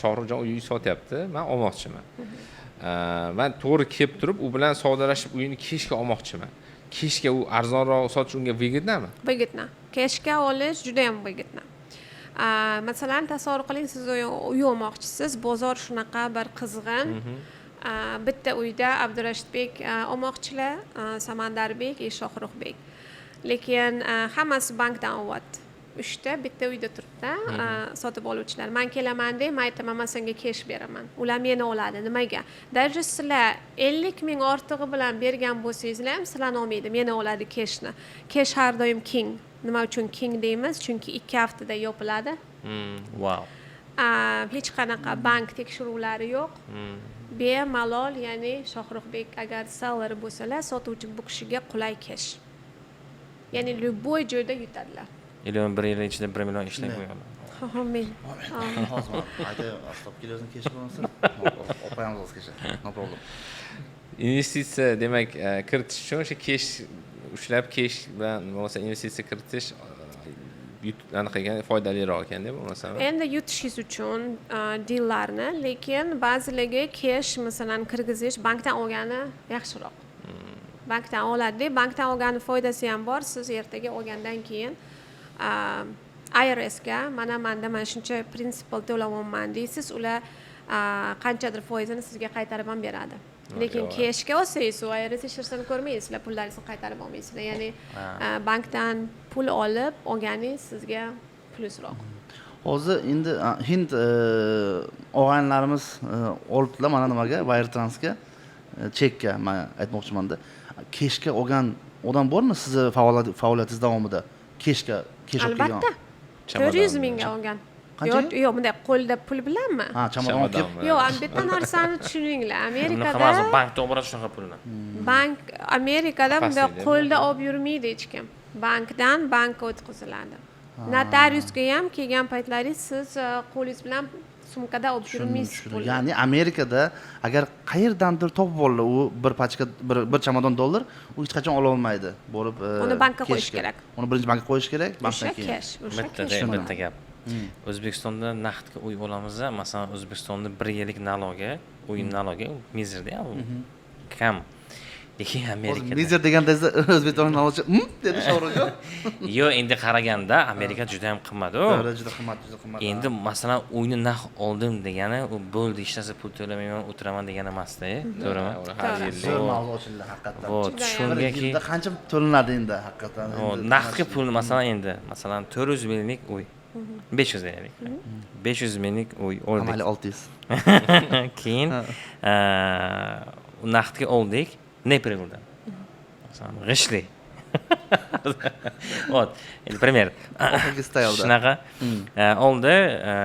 Shohruxjon uy sotyapti, man olmoqchiman. Man to'g'ri kelib turib, u bilan savdolashib, uyini cashga olmoqchiman. Cashga u arzonroq sotish unga выгодно mi? Выгодно. Cashga olish juda ham выгодно. Masalan, tasavvur qiling, siz uy olmoqchisiz, bozor shunaqa bir qizg'in. Bitta uyda Abdurashidbek olmoqchilar, Samandarbek и Shohruxbek, lekin hammasi bankdan olyapti. Uchta bitta uyda turibdi sotib oluvchilar. Man kelaman deb, man aytaman, man senga cash beraman, ular meni oladi. Nimaga? Даже sizlar 50 000 ortig'i bilan bergan bo'lsangizlar ham, sizlarni olmaydi, meni oladi, cashni. Cash har doim king. Nima uchun king deymiz? Chunki 2 haftada yopiladi. Wow. Hech qanaqa bank tekshiruvlari yo'q, bemalol. Ya'ni Shohruxbek agar seller bo'lsalar, sotuvchi, bu kishiga qulay cash, ya'ni любой joyda yutadilar. Или bir yil ichida 1 million ishlab qo'yadi. Amin. Hozir man aytay, stop, kelaversin, cash bo'lmasa olib qo'yamiz hozir cash, no problem. Investitsiya demak kiritish uchun o'sha cash ushlab, cash bilan bo'lmasa investitsiya kiritish anaqa ekan, foydaliroq ekanda bo'lmasam. Endi yutishingiz uchun deallarni, lekin ba'zilarga cash, masalan, kirgizish bankdan olgani yaxshiroq. Bankdan oladida, bankdan olgani foydasi ham bor. Siz ertaga olgandan keyin IRSga mana manda mana shuncha principal to'layapman deysiz, ular qanchadir foizini sizga qaytarib ham beradi. Lekin cashga olsangiz, u IRS hech narsani ko'rmaydi, sizlar pullaringizni qaytarib olmaysizlar. Ya'ni bankdan pul olib olganingiz sizga plyusroq. Hozir endi hind og'aynilarimiz olibdilar mana nimaga, wire transga, chekka. Man aytmoqchimanda, cashga olgan odam bormi sizni faoliyatingiz davomida, cashga, cash olib kelgan? Albatta, 400 mingga olgan. Qanchaga? Yo'q, bunday qo'lda pul bilanmi? Ha, chamadon olib kelib. Chamadon. Yo'q, bitta narsani tushuninglar, Uni Amerikada hammasi bankda olib boradi shunaqa pulni. Bank, Amerikada bunday Опасный, qo'lda olib yurmaydi hech kim, bankdan bankka o'tkaziladi. Notariusga ham kelgan paytlaringiz siz qo'lingiz bilan sumkada olib yurmaysiz Tushundim. pulni. Ya'ni Amerikada agar qayerdandir topib oldi u bir pachka, bir chamadon dollar, u hech qachon ola olmaydi borib Uni bankka qo'yish cashga. Kerak. Uni birinchi bankka qo'yish kerak, O'sha bankdan keyin. Cash, o'sha Bitta cash. bitta gap. O'zbekistonda naqdga uy olamiz, masalan, O'zbekistonda bir yillik налоги, uy налоги mizerda, u kam. Lekin Hozir Amerikada mizer deganda O'zbekiston налоги dedi Shohruxjon. Yo'q, endi qaraganda Amerika juda ham qimmat u. To'g'ri, juda qimmat, juda qimmat. Endi masalan, uyni naq oldim degani u bo'ldi, hech narsa pul to'lamayman, o'tiraman degani emasda, to'g'rimi? Uni har To'g'ri. yillik. Zo'r mavzu ochildi haqiqatdan. Вот. Judayam. Bir Shungaki yilda qancha to'lanadi endi haqiqatdan? Вот, Endi naqdga pulni, masalan, endi masalan 400 minglik uy, 500 deylik, 500 minglik uy oldik. Mayli, 600. Keyin naqdga oldik Napervilledan, masalan, G'ishtli, вот endi пример. Oxirgi stylda. Shunaqa oldi,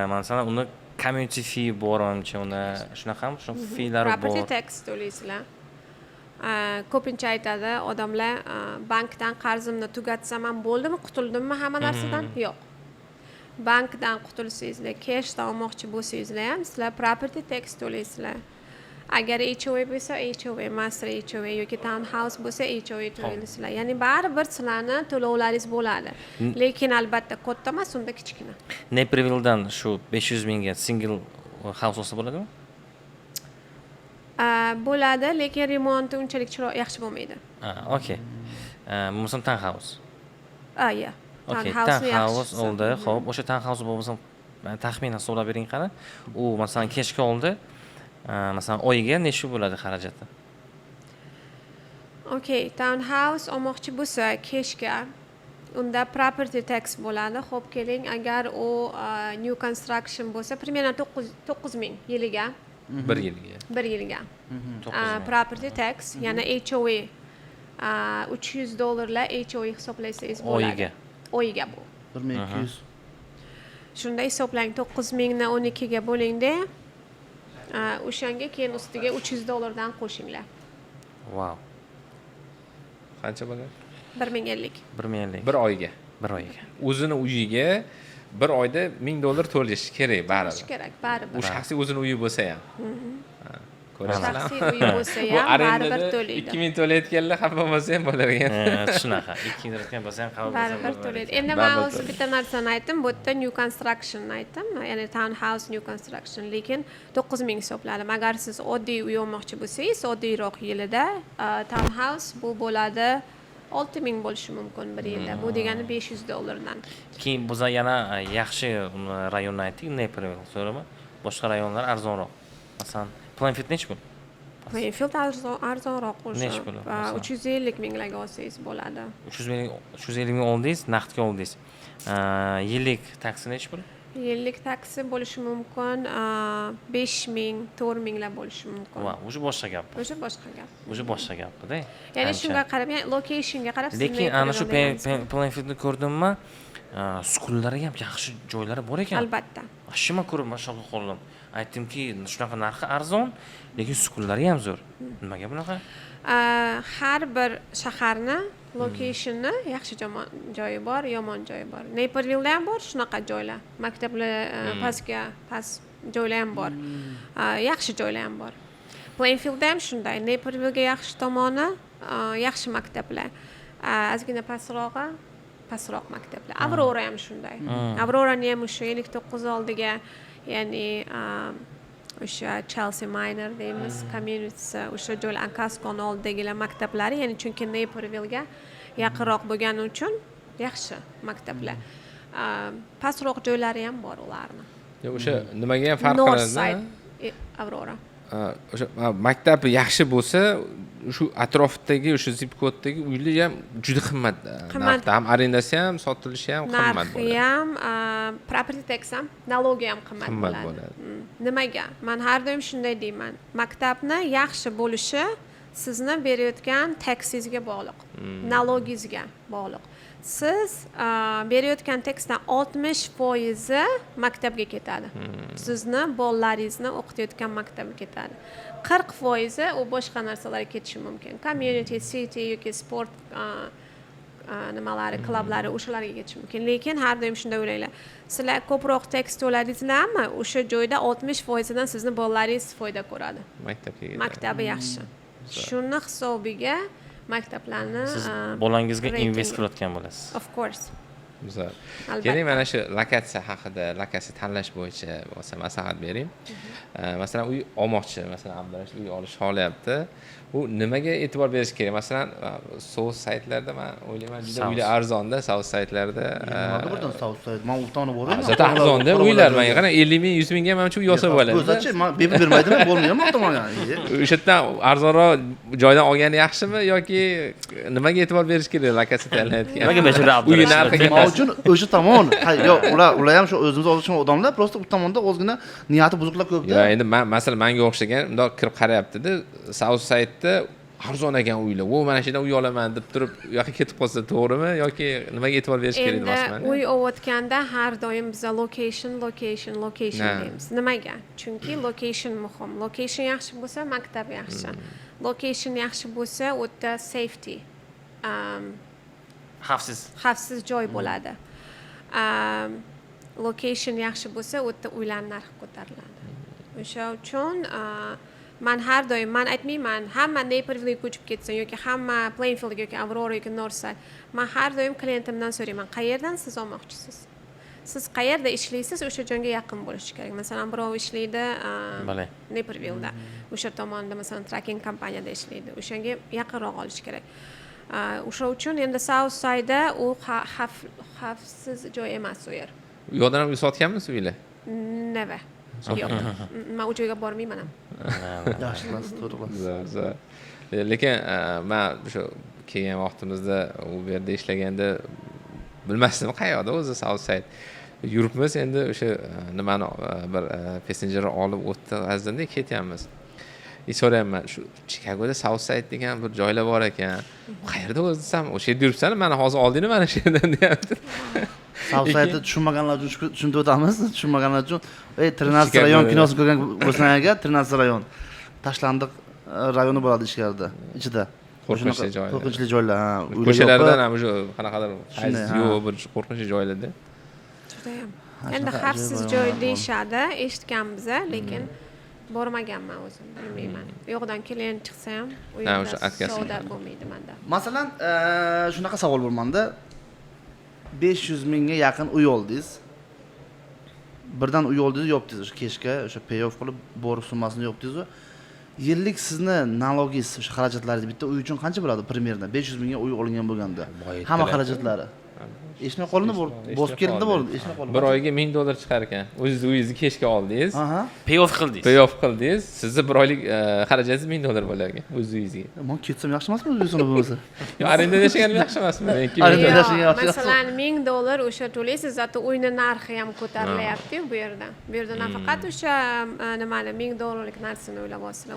masalan, uni community fee bor manimcha, uni shunaqami, shu feelari Property bor. Tax to'laysizlar. Ko'pincha aytadi odamlar, bankdan qarzimni tugatsam ham bo'ldimi, qutuldimmi hamma narsadan? Yo'q, bankdan qutulsangizlar, cashdan olmoqchi bo'lsangizlar ham, sizlar property tax to'laysizlar. Agar HOA bo'lsa, HOA, master HOA yoki townhouse bo'lsa, HOA to'laysizlar. Ya'ni baribir sizlarni to'lovlaringiz bo'ladi, lekin albatta katta emas, unda kichkina. Napervilledan shu 500 mingga single house olsa bo'ladimi? Bo'ladi, lekin remonti unchalik chiroy yaxshi bo'lmaydi. Okey, bo'lmasam townhouse. А, ya. Okey. Townhouse'ni Townhouse yaxshisi. Oldi. Ho'p, o'sha townhouse bo'lmasa, taxminan hisoblab bering qani. U masalan cashga oldi, masalan, oyiga necha bo'ladi xarajati? Okey, townhouse olmoqchi bo'lsa cashga, unda property tax bo'ladi. Ho'p, keling, agar u new construction bo'lsa, примерно 9000 yiliga. Bir yilga. Bir yilga. 9000. Property tax, yana HOA, 300 dollarlar HOA hisoblasangiz bo'ladi. Oyiga? Oyiga bu. 1200. Shunda hisoblang, 9000ni 12ga bo'lingda, o'shanga keyin ustiga 300 dollardan qo'shinglar. Wow. Qancha bo'ladi? 1050. 1050. Bir oyga. Bir oyga. O'zini uyiga bir oyda 1000 dollar to'lash kerak To'lash baribir. Kerak baribir. U shaxsiy o'zini uyi bo'lsa ham. Ha, ko'rasizlar. Shaxsiy uyi bo'lsa Bu ham baribir arendada to'laydi. 2000 to'layotganlar xafa bo'lmasa ham bo'lar ekan. Shunaqa 2000 to'layotgan bo'lsa ham xafa bo'lsa Baribir ham. to'laydi. Endi man Baribir o'zi to'laydi. bitta narsani aytdim, bu yerda new construction aytdim, ya'ni townhouse new construction, lekin 9000 hisobladim. Agar siz oddiy uy olmoqchi bo'lsangiz, oddiyroq yilida townhouse bu bo'ladi, 6000 bo'lishi mumkin bir yilda. Bu degani 500 dollardan. Keyin biza yana yaxshi uni rayonni aytdik, Naperville, to'g'rimi? Boshqa rayonlar arzonroq, masalan, Plainfield nechi pul? Plainfield arzonroq уже. Nechi puli, masalan? 350 minglarga olsangiz bo'ladi. 300 ming, 350 ming oldingiz, naqdga oldingiz. Yillik taksi nechi pul? Yillik taksi bo'lishi mumkin 5000, 4000lar bo'lishi mumkin. Va уже boshqa gap. Уже boshqa gap. Уже boshqa gapda. Ya'ni shunga qarab, ya'ni locationga qarab siz Lekin ana shu Naperville'da deyapsiz. Plainfieldni ko'rdimmi, school lari ham yaxshi joylari bor ekan. Albatta. Shu man ko'rib, man shokka qoldim. Aytdimki, shunaqa narxi arzon, lekin school lari ham zo'r. Nimaga bunaqa? Har bir shaharni locationni yaxshi joyi bor, yomon joyi bor. Naperville'da ham bor shunaqa joylar, maktablar pastga past joylar ham bor, yaxshi joylar ham bor. Plainfieldda ham shunday. Napervillega yaxshi tomoni yaxshi maktablar, ozgina pastrog'i pastroq maktablar. Avrora ham shunday. Avrorani ham o'sha 59 oldiga, ya'ni o'sha Chelsea Manor deymiz communitysi, o'sha joylar, Ankaskoni oldidagilar maktablari, ya'ni chunki Napervillega yaqinroq bo'lgani uchun yaxshi maktablar. Pastroq joylari ham bor ularni. Yo'q, o'sha nimaga ham farq North qiladi? Side, Avrora. O'sha maktabi yaxshi bo'lsa, shu atrofdagi, o'sha zip koddagi uylar ham juda qimmat Qimmat. narxda ham, arendasi ham, sotilishi ham qimmat Narxi bo'ladi. ham, property tax ham, налоги ham qimmat Qimmat bo'ladi. bo'ladi. Nimaga? Man har doim shunday deyman: maktabni yaxshi bo'lishi sizni berayotgan taxingizga bog'liq, налог ingizga bog'liq. Siz berayotgan taxdan 60 foizi maktabga ketadi, sizni bolalaringizni o'qitayotgan maktabga ketadi. 40 foizi u boshqa narsalarga ketishi mumkin, community, city yoki sport nimalari, klublari, o'shalarga ketishi mumkin. Lekin har doim shunday o'ylanglar: sizlar ko'proq tax to'ladingizlarmi, o'sha joyda 60 foizidan sizni bolalaringiz foyda ko'radi. Maktabga ketadi. Maktabi yaxshi, shuni hisobiga maktablarni Siz bolangizga reytingi. Invest qilayotgan bo'lasiz. Of course. Zo'r. Albatta. Keling, mana shu lokatsiya haqida, lokatsiya tanlash bo'yicha bo'lsa maslahat bering. Masalan, uy olmoqchi, masalan, Abdurashid uy olish xohlayapti. U nimaga e'tibor berish kerak? Masalan, South saytlarda, man o'ylayman, juda South. uylar arzonda, South saytlarda. Nimaga birdan South Side? Man u tomonni bormayman. Zaten arzonda uylar, man qarang, 50 ming, 100 mingga manimcha uy olsa bo'ladi. O'zachi, man bepul bermaydimi? Bo'lmayman u tomonga. O'sha yerdan arzonroq joydan olgani yaxshimi yoki nimaga e'tibor berish kerak lokatsiya tanlayotgan? Nimaga bechora Uyi Abdurashid? narxiga Man uchun o'sha tomon. Ha, yo'q, ular ham shu o'zimiz o'xshagan odamlar, просто u tomonda ozgina niyati buzuqlar ko'pda. Yo, endi man, masalan, manga o'xshagan bundoq kirib qarayapti-da, South Side'da arzon ekan uylar. "O, mana shu yerdan uy olaman" deb turib, u yoqqa ketib qolsa to'g'rimi yoki nimaga e'tibor berish kerak Endi demoqchiman. Uy olayotganda har doim biza location, location, location deymiz. Nimaga? Chunki location muhim. Location yaxshi bo'lsa, maktab yaxshi. Location yaxshi bo'lsa, u yerda safety, Xavfsiz. Xavfsiz joy bo'ladi. Location yaxshi bo'lsa, u yerda uylarni narxi ko'tariladi. O'sha uchun man har doim, man aytmayman hamma Napervillega ko'chib ketsin yoki hamma Plainfieldga yoki Aurora yoki Northside. Man har doim klientimdan so'rayman: qayerdan siz olmoqchisiz, siz qayerda ishlaysiz, o'sha joyga yaqin bo'lishi kerak. Masalan, birov ishlaydi Naperville'da, o'sha tomonda, masalan, trucking kompaniyada ishlaydi, o'shanga yaqinroq olish kerak. O'sha uchun endi South Sideda u xavfsiz joy emas u yer. U yoqdan ham uy sotganmisiz, uylar? Never, yo'q, man u joyga bormayman ham. Yaxshi qilasiz, to'g'ri qilasiz. Zo'r, zo'r. Lekin man o'sha kelgan vaqtimizda u yerda ishlaganda bilmasdim qayoqda o'zi South Side. Yuribmiz endi o'sha nimani bir passenger olib o'tdi azdanda ketyapmiz. И so'rayapman, shu Chikagoda South Side degan bir joylar bor ekan. Qayerda o'zi desam, o'sha yerda yuribsan, mana hozir oldingni mana shu yerdan deyapti. South Side'ni tushunmaganlar uchun tushuntirib o'tamiz. Tushunmaganlar uchun, ey, 13 Chicago rayon kinosini ko'rgan bo'lsang agar, 13 rayon tashlandiq rayoni bo'ladi ichkarida, ichida. Qo'rqinchli Shunaqa joylar. Qo'rqinchli joylar, ha. Uylar Ko'chalardan yopiq. ham o'sha qanaqadir Shunday, fayz ha. yo'q, bir qo'rqinchli joylarda. Judayam. Ha, Endi shunaqa xavfsiz ajoyib joy rayonlar bor. deyishadi, eshitganmiz, lekin bormaganman o'zim, bilmayman. U yoqdan klient chiqsa ham, u Ha, o'sha yerda отказ. savdo bo'lmaydi manda. Masalan, shunaqa savol bor manda. 500 mingga yaqin uy oldingiz. Birdan uy oldingiz, yopdingiz o'sha cash ga, o'sha pay off qilib, bor summasini yopdingiz. Yillik sizni налог ingiz, o'sha xarajatlaringiz bitta uy uchun qancha bo'ladi примерно? 500 mingga uy olingan bo'lganda. Boy Hamma aytdilar. Xarajatlari. Eshitmay qoldim, bosib keldim, bo'ldi, eshitmay qoldim. Bir oyga 1000 dollar chiqar ekan. O'zingiz uyingizni cash ga oldingiz, Aha. Pay off qildingiz. Pay off qildingiz, sizni bir oylik xarajatingiz 1000 dollar bo'lar ekan o'z uyingizga. Man ketsam yaxshi emasmi O'zbekistonda bo'lmasa? Yo, arendada yashaganim yaxshi emasmi? Meniki Arenda 1000 dollar. yashagan Yo'q, yaxshi. masalan, 1000 dollar o'sha to'laysiz, зато uyni narxi ham ko'tarilyapti-yu bu yerda. Bu yerda nafaqat o'sha nimani, 1000 dollarlik narsani o'ylayapsizlar,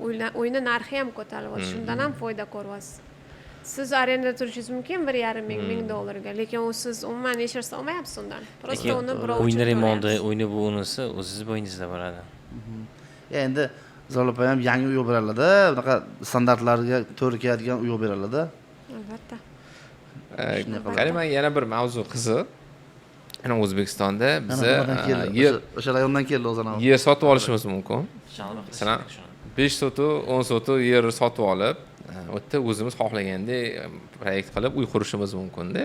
u yerda uyni narxi ham ko'tarilyapti, shundan ham foyda ko'ryapsiz. Siz arendada turishingiz mumkin 1,5 ming, 1000 dollarga, lekin u siz umuman hech narsa olmayapsiz undan, просто Lekin uni birov uchun uyni remonti, to'layapsiz. Uyni bu unisi o'zizni bo'yningizda bo'ladi. Endi Zola opa ham yangi uy olib beradilarda, bunaqa standartlarga to'g'ri keladigan uy olib beradilarda. Albatta. Shunday qilib. Qarang, man yana bir mavzu qiziq. Ana, O'zbekistonda biza Nimadan keldi? yer O'sha rayondan keldi o'zini. yer sotib olishimiz mumkin. Masalan, 5 sotix, 10 sotix yer sotib olib, u yerda o'zimiz xohlagandek proyekt qilib uy qurishimiz mumkinda.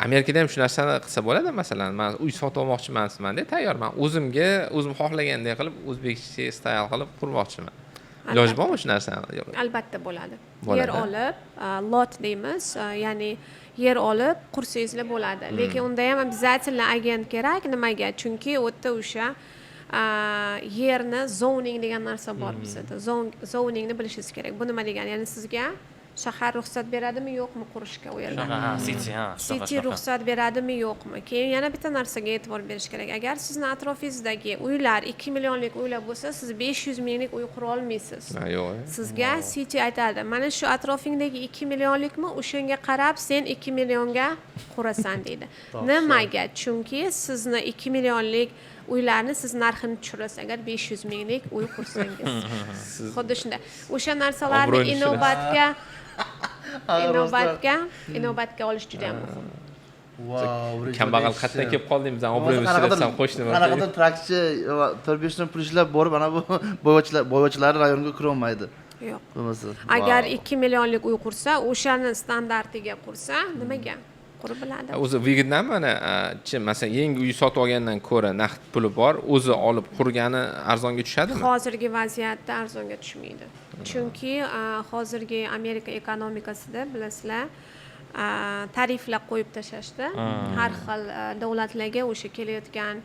Amerikada ham shu narsani qilsa bo'ladi. Masalan, man uy sotib olmoqchimanmanda, tayyor, man o'zimga o'zim xohlagandek qilib, o'zbekcha style qilib qurmoqchiman. Iloji bormi shu narsani? Albatta bo'ladi. Bo'ladi. Yer olib, lot deymiz, ya'ni yer olib qursangizlar bo'ladi, lekin unda ham обязательно agent kerak. Nimaga? Chunki u yerda o'sha yerni zoning degan narsa bor bizada. Zoningni bilishingiz kerak. Bu nima degani? Ya'ni sizga shahar ruxsat beradimi, yo'qmi qurishga u yerda. Shunaqa, ha, city, ha, shunaqa, City shunaqa. ruxsat beradimi, yo'qmi. Keyin yana bitta narsaga e'tibor berish kerak: agar sizni atrofingizdagi uylar 2 millionlik uylar bo'lsa, siz 500 minglik uy qura olmaysiz. Ha, yo'q. Sizga city aytadi: mana shu atrofingdagi 2 millionlikmi, o'shanga qarab sen 2 millionga qurasan, deydi. Nimaga? Chunki sizni 2 millionlik uylarni siz narxini tushirasiz, agar 500 minglik uy qursangiz. Xuddi shunday, o'sha narsalarni Obro'ni tushirasiz. inobatga olish juda ham muhim. Vau. Kambag'al qayerdan kelib qolding, bizani obro'yimiz Qanaqadir tushiribsan, qo'shni. Qanaqadir trakchi 4-5 so'm pul ishlab borib, ana bu boyvachilar rayonga kirolmaydi. Yo'q. Bo'lmasa. Agar 2 millionlik uy qursa, o'shani standartiga qursa, nimaga qurib biladi. O'zi выгодно mana chi, masalan, yangi uy sotib olgandan ko'ra naqd puli bor, o'zi olib qurgani arzonga tushadimi? Hozirgi vaziyatda arzonga tushmaydi, chunki hozirgi Amerika ekonomikasida, bilasizlar, tariflar qo'yib tashlashdi har xil davlatlarga. O'sha kelayotgan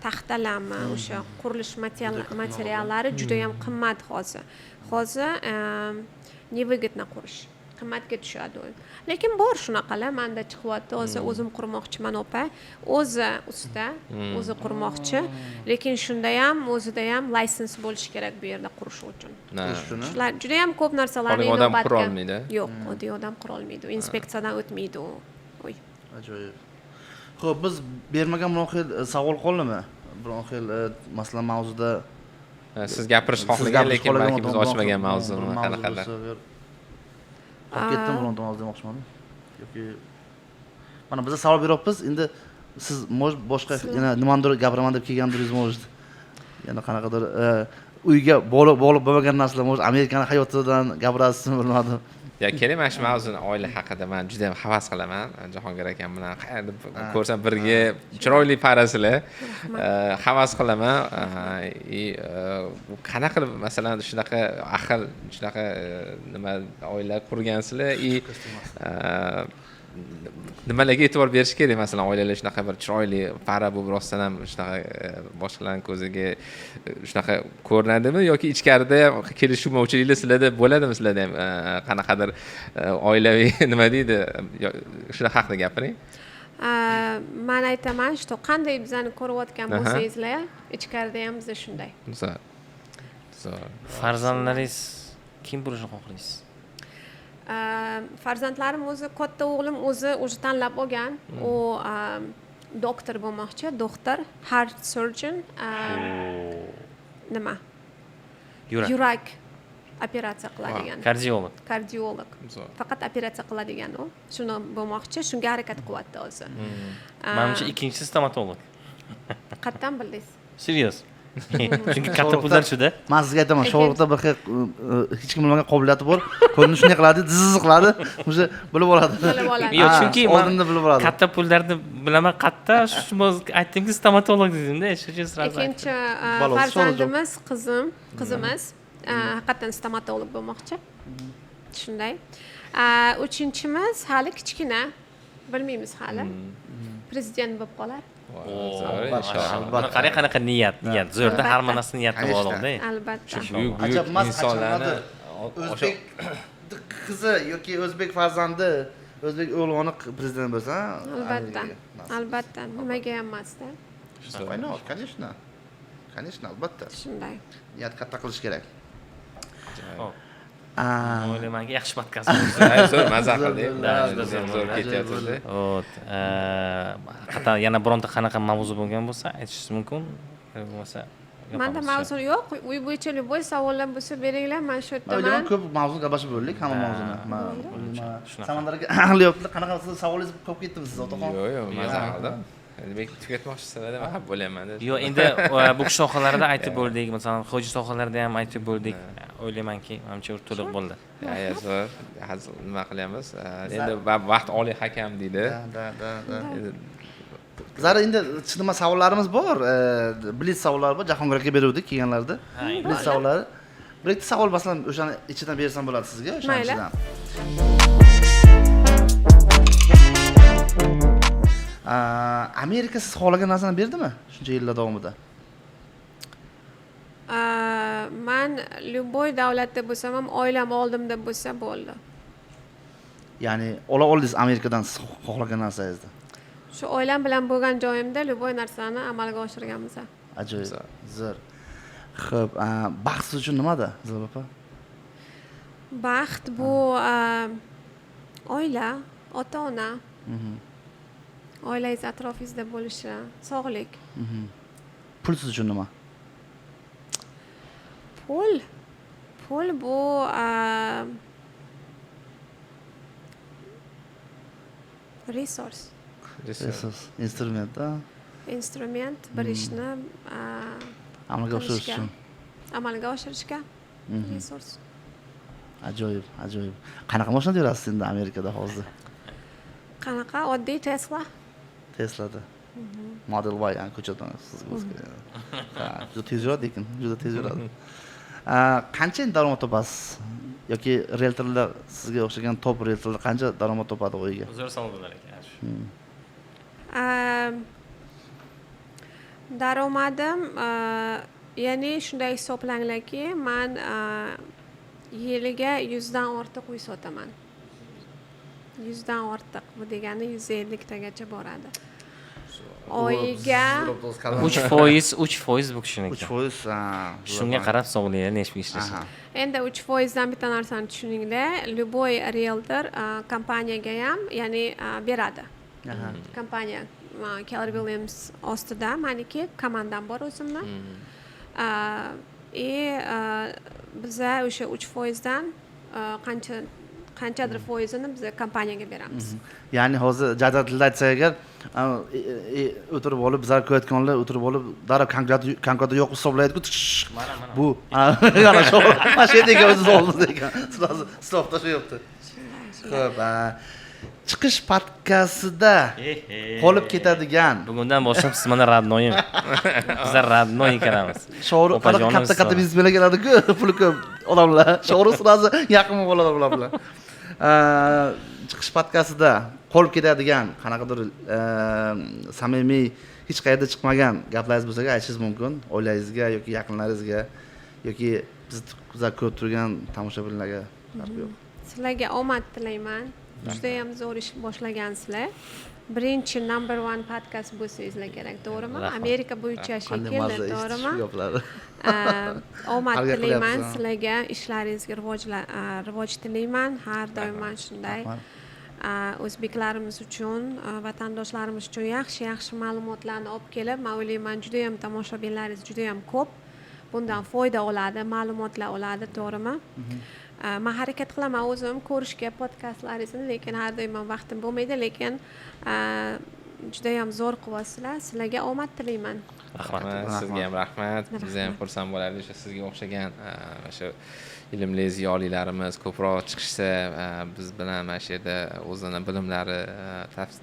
taxtalarmi, o'sha qurilish materiallari juda yam qimmat hozir. Hozir невыгодно qurish, qimmatga tushadi u. Lekin bor shunaqalar, manda chiqyapti hozir: o'zim qurmoqchiman, opa. O'zi usta, o'zi qurmoqchi, lekin shunda ham o'zida ham license bo'lishi kerak bu yerda qurish uchun. Qurish uchun, a? Shular juda yam ko'p narsalarni Oddiy odam inobatga qurolmaydi. Yo'q, oddiy odam qurolmaydi, inspeksiyadan o'tmaydi u uy. Ajoyib. Xo'p, biz bermagan biron xil savol qoldimi? Biron xil masalan, mavzuda Siz gapirish siz xohlagan, gapirish lekin xohlagan balki biz biron xil- ochmagan bir mavzuni mavzu qanaqalar. bo'lsa, qolib ketdim bironta mavzu demoqchiman. Yoki mana biza savol beryapmiz, endi siz, может, boshqa yana nimanidir gapiraman deb kelgandiringiz, может, yana qanaqadir uyga bog'liq bog'liq bo'lmagan narsalar, может, Amerikani hayotidan gapirasizmi, bilmadim. Ya, keling, mana shu mavzuni, oila haqida man juda ham havas qilaman. Jahongir akam bilan qayerda ko'rsam birga, chiroyli parasizlar. Havas qilaman. И qanaqa qilib, masalan, shunaqa ahil, shunaqa nima oila qurgansizlar и nimalarga e'tibor berish kerak? Masalan, oilalar shunaqa bir chiroyli para bo'lib, rostdan ham shunaqa boshqalarni ko'ziga shunaqa ko'rinadimi yoki ichkarida ham kelishuvmovchiliklar sizlarda bo'ladimi? Sizlarda ham qanaqadir oilaviy, nima deydi, shular haqida gapiring. Man aytaman, что qanday bizani ko'rayotgan bo'lsangizlar, ichkarida ham biza shunday. Zo'r, zo'r. Farzandlaringiz kim bo'lishini xohlaysiz? Farzandlarim o'zi, katta o'g'lim o'zi уже tanlab olgan, u doktor bo'lmoqchi, doktor, heart surgeon, nima, Yurak. Yurak operatsiya qiladigan. Kardiolog. Kardiolog. Zo'r. Faqat operatsiya qiladigan, u shuni bo'lmoqchi, shunga harakat qilyapti hozir. Manimcha, ikkinchisi stomatolog. Qayerdan bildingiz? Serios, chunki katta pullar shuda. Man sizga aytaman, Shohruxda bir xil hech kim bilmagan qobiliyati bor. Ko'zni shunday qiladi, ziz qiladi, o'sha bilib oladi. Bilib oladi. Yo'q, Ha, chunki man oldinda bilib oladi. Katta pullarni bilaman qayerda, shu aytdimki, stomatolog dedimda, shu uchun сразу. Ikkinchi Balosi. farzandimiz, qizim, qizimiz haqiqatdan stomatolog bo'lmoqchi, shunday. Uchinchimiz hali kichkina, bilmaymiz hali, prezident bo'lib qolar. Zo'r, inshaalloh. Buni qarang, qanaqa niyat, niyat zo'rda, har Albatta. narsani niyat qilib Конечно. oldi. Albatta. Buyuk buyuk Ajab emas, insonlarni qachonlardir o'zbek qizi yoki o'zbek farzandi, o'zbek o'g'loni prezident bo'lsa, Albatta. Amerikaga nasib. Albatta, nimaga ham emasda. Why not? Конечно. Конечно, albatta. Shunday. Niyat katta qilish kerak. Xo'p. O'ylaymanki, yaxshi podkast bo'ldi. Ha, zo'r, maza qildik. Zo'r, Да, Juda zo'r, zo'r zo'r. ketyapti. Вот. Haqiqatan yana bironta qanaqa mavzu bo'lgan bo'lsa, aytishingiz mumkin. Bo'lmasa Manda yopamiz. mavzu yo'q. Uy bo'yicha любой savollar bo'lsa, beringlar, man shu Man yerdaman. o'ylayman, ko'p mavzu gaplashib bo'ldik, hamma mavzuni. Man o'ylayman. Shunaqa. Samandar aka anglayaptilar, qanaqa siz savolingiz ko'p ketdimi siz, otaxon? Yo'q, maza qildim. Demak, tugatmoqchisizlar, man xafa bo'lyapman. Yo'q, endi bu kishi sohalarida aytib bo'ldik, masalan, xo'ja sohalarida ham aytib bo'ldik. O'ylaymanki, manimcha, to'liq bo'ldi. Ya, zo'r. Hazil nima qilyapmiz? Endi vaqt oliy hakam deydi. Да, да, да. Endi Bizlar endi nima savollarimiz bor, blitz savollar bor, Jahongir aka beruvdik kelganlarida. Blitz savollari. Bir ikkita savol, masalan, o'shani ichidan bersam bo'ladi sizga, o'shani Mayli. ichidan. Amerika siz xohlagan narsani berdimi shuncha yillar davomida? Man любой davlatda bo'lsam ham, oilam oldimda bo'lsa bo'ldi. Ya'ni ola oldingiz Amerikadan siz xohlagan narsangizni. Shu oilam bilan bo'lgan joyimda любой narsani amalga oshirganmiz. Ajoyib. Zo'r. Xo'p, baxt siz uchun nimada, Zilob opa? Baxt bu oila, ota-ona. Oilangiz atrofingizda bo'lishi, sog'lik. Pul siz uchun nima? Pul. Pul bu resurs. Resurs, instrument, a? Instrument bir ishni amalga oshirish qilishga, uchun. Amalga oshirishga resurs. Ajoyib, ajoyib. Qanaqa mashinada yurasiz endi Amerikada hozir? Qanaqa? Oddiy Tesla. Teslada. Model Y, yani ko'chadan sizga o'zi. Ha, juda tez yuradi lekin, juda tez yuradi. Qancha endi daromad topasiz? Yoki realtorlar, sizga o'xshagan top realtorlar qancha daromad topadi oyiga? Zo'r savol bo'lar ekan. Daromadim, ya'ni shunday hisoblanglarki, man yiliga 100 dan ortiq uy sotaman. 100 dan ortiq, bu degani 150 tagacha boradi oyiga. 3%, 3% bu kishiniki. 3%, ha. Shunga qarab hisoblaydi, necha ishlashi. Endi 3 foizdan bitta narsani tushuninglar, любой realtor kompaniyaga ham, ya'ni beradi. Kompaniya Keller Williams ostida maniki komandam bor o'zimni. И biza o'sha 3 foizdan qancha qanchadir foizini biza kompaniyaga beramiz. Ya'ni hozir jadal tilda aytsak agar, o'tirib olib bizlar ko'rayotganlar o'tirib olib darrov kalkulyator yo'q hisoblaydiku. Bu mana shu, mana shu yerda ekan o'zi oldida ekan, сразу hisob tashlayapti. Xo'p, chiqish podkastida qolib ketadigan Bugundan boshlab siz mana родной im. Bizlar родной ikkalamiz. Shohruh, qanaqa Opajonim. katta katta biznesmenlar keladiku, puli ko'p odamlar, Shohruh сразу yaqin bo'lib qoladi ular bilan. Chiqish podkastida qolib ketadigan qanaqadir samimiy, hech qayerda chiqmagan gaplaringiz bo'lsa, aytishingiz mumkin oilangizga yoki yaqinlaringizga yoki bizlar ko'rib turgan tomoshabinlarga, farqi yo'q. Sizlarga omad tilayman, judayam zo'r ish boshlagansizlar. Birinchi, number one podkast bo'lsangizlar kerak, to'g'rimi? Rahmat. Amerika bo'yicha Qanday shekilli, mazza eshitish to'g'rimi? shu gaplarni. Omad Harakat tilayman qilyapsiz, ha? sizlarga, ishlaringizga rivoj tilayman. Har doim mana shunday Rahmat. O'zbeklarimiz uchun, vatandoshlarimiz uchun yaxshi yaxshi ma'lumotlarni olib kelib, man o'ylayman, judayam tomoshabinlaringiz judayam ko'p bundan foyda oladi, ma'lumotlar oladi, to'g'rimi? Man harakat qilaman o'zim ko'rishga podkastlaringizni, lekin har doim ham vaqtim bo'lmaydi, lekin judayam zo'r qilyapsizlar, sizlarga omad tilayman. Rahmat. Rahmat, sizga ham rahmat. Biz ham Rahmat. xursand bo'lardik o'sha sizga o'xshagan o'sha Ilmli ziyolilarimiz ko'proq chiqishsa, biz bilan mana shu yerda o'zini bilimlari,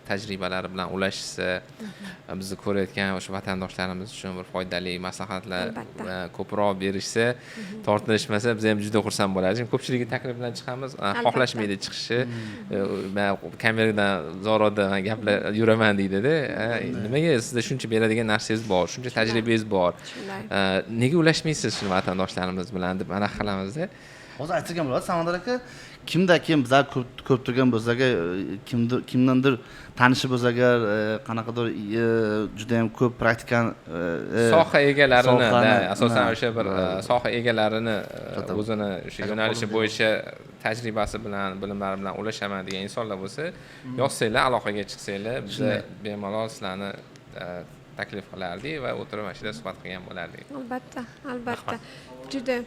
tajribalari bilan ulashishsa, bizni ko'rayotgan o'sha vatandoshlarimiz uchun bir foydali maslahatlar ko'proq berishsa, tortinishmasa, biz ham juda xursand bo'lardik. Chunki ko'pchiligi taklif bilan chiqamiz, xohlashmaydi chiqishni. Man kameradan zo'roqda gaplar yuraman deydida. Nimaga, sizda shuncha beradigan narsangiz bor, shuncha tajribangiz bor, nega ulashmaysiz shuni vatandoshlarimiz bilan deb anaqa qilamizda. Hozir aytsak ham bo'ladi, Samandar aka, kimda kim bizlar ko'rib turgan bo'lsa agar, kimdir, kimdandir tanishi bo'lsa agar, qanaqadir judayam ko'p praktikani soha egalarini asosan o'sha bir soha egalarini, o'zini o'sha yo'nalishi bo'yicha tajribasi bilan, bilimlari bilan ulashaman degan insonlar bo'lsa, yozsanglar, aloqaga chiqsanglar, biza bemalol sizlarni taklif qilardik va o'tirib mana shu yerda suhbat qilgan bo'lardik. Albatta, juda.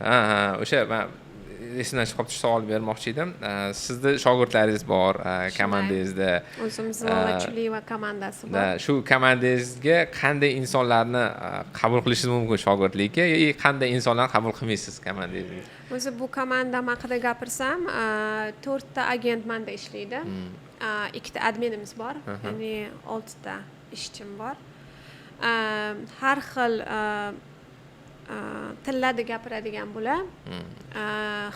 Ha, o'sha man esimdan chiqib qolibdi, shu savol bermoqchi edim. Sizni shogirdlaringiz bor komandangizda. O'zim Zilola Chuliyeva komandasi bor. Shu komandangizga qanday insonlarni qabul qilishingiz mumkin shogirdlikka и qanday insonlarni qabul qilmaysiz komandangizga? O'zi bu komandam haqida gapirsam, to'rtta agent manda ishlaydi. Ikkita adminimiz bor, ya'ni oltita ishchim bor. Har xil tillarda gapiradigan bular.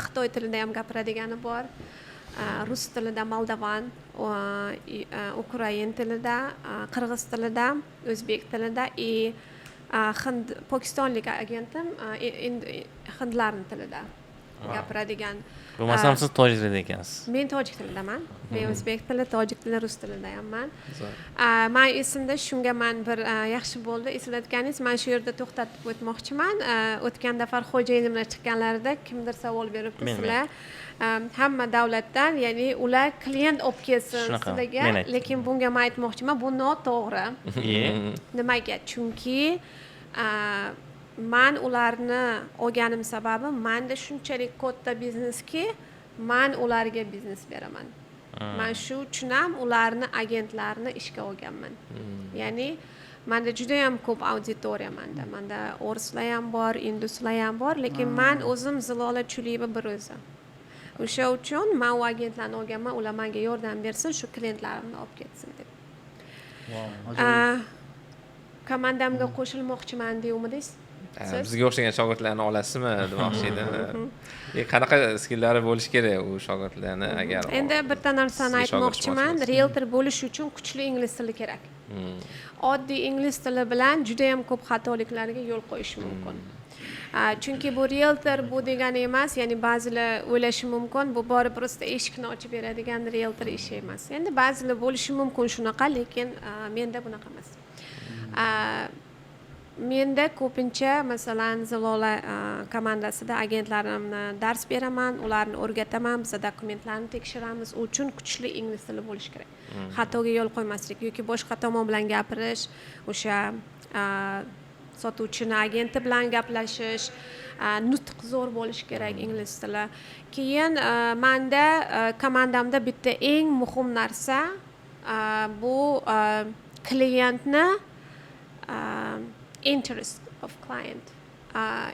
Xitoy tilida ham gapiradigani bor, rus tilida, moldovan, ukrain tilida, qirg'iz tilida, o'zbek tilida и hind, pokistonlik agentim hindlarni tilida gapiradigan. Bo'lmasam siz tojik tilida ekansiz. Men tojik tilidaman. Men o'zbek tili, tojik tili, rus tilidayamman. Man esimda, shunga man bir yaxshi bo'ldi eslatganingiz, man shu yerda to'xtatib o'tmoqchiman. O'tgan safar xo'jayinimlar chiqqanlarida kimdir savol beribdi, sizlar hamma davlatdan, ya'ni ular klient olib kelsin sizlarga, lekin bunga man aytmoqchiman, bu noto'g'ri. Nimaga? Chunki man ularni olganim sababi manda shunchalik katta bizneski, man ularga biznes beraman. Man shu uchun ham ularni, agentlarni ishga olganman. Ya'ni manda judayam ko'p auditoriya, manda o'rislar ham bor, induslar ham bor, lekin man o'zim Zilola Chuliyeva bir o'zi. O'sha uchun man u agentlarni olganman, ular manga yordam bersin, shu klientlarimni olib ketsin deb. Komandamga qo'shilmoqchiman deyumidingiz? Bizga o'xshagan shogirdlarni olasizmi demoqchi edim. Qanaqa skillari bo'lishi kerak u shogirdlarni agar Endi bitta narsani aytmoqchiman, rieltor bo'lish uchun kuchli ingliz tili kerak. Oddiy ingliz tili bilan juda ham ko'p xatoliklarga yo'l qo'yish mumkin. Chunki bu rieltor bu degani emas, ya'ni ba'zilar o'ylashi mumkin, bu borib просто eshikni ochib beradigan rieltor ishi emas. Endi ba'zilar bo'lishi mumkin shunaqa, lekin menda bunaqa emas. Menda ko'pincha, masalan, Zilola komandasida agentlarimni dars beraman, ularni o'rgataman, biz dokumentlarni tekshiramiz. U uchun kuchli ingliz tili bo'lishi kerak. Xatoga yo'l qo'ymaslik yoki boshqa tomon bilan gapirish, o'sha sotuvchini agenti bilan gaplashish, nutq zo'r bo'lishi kerak ingliz tili. Keyin manda komandamda bitta eng muhim narsa bu klientni interest of client,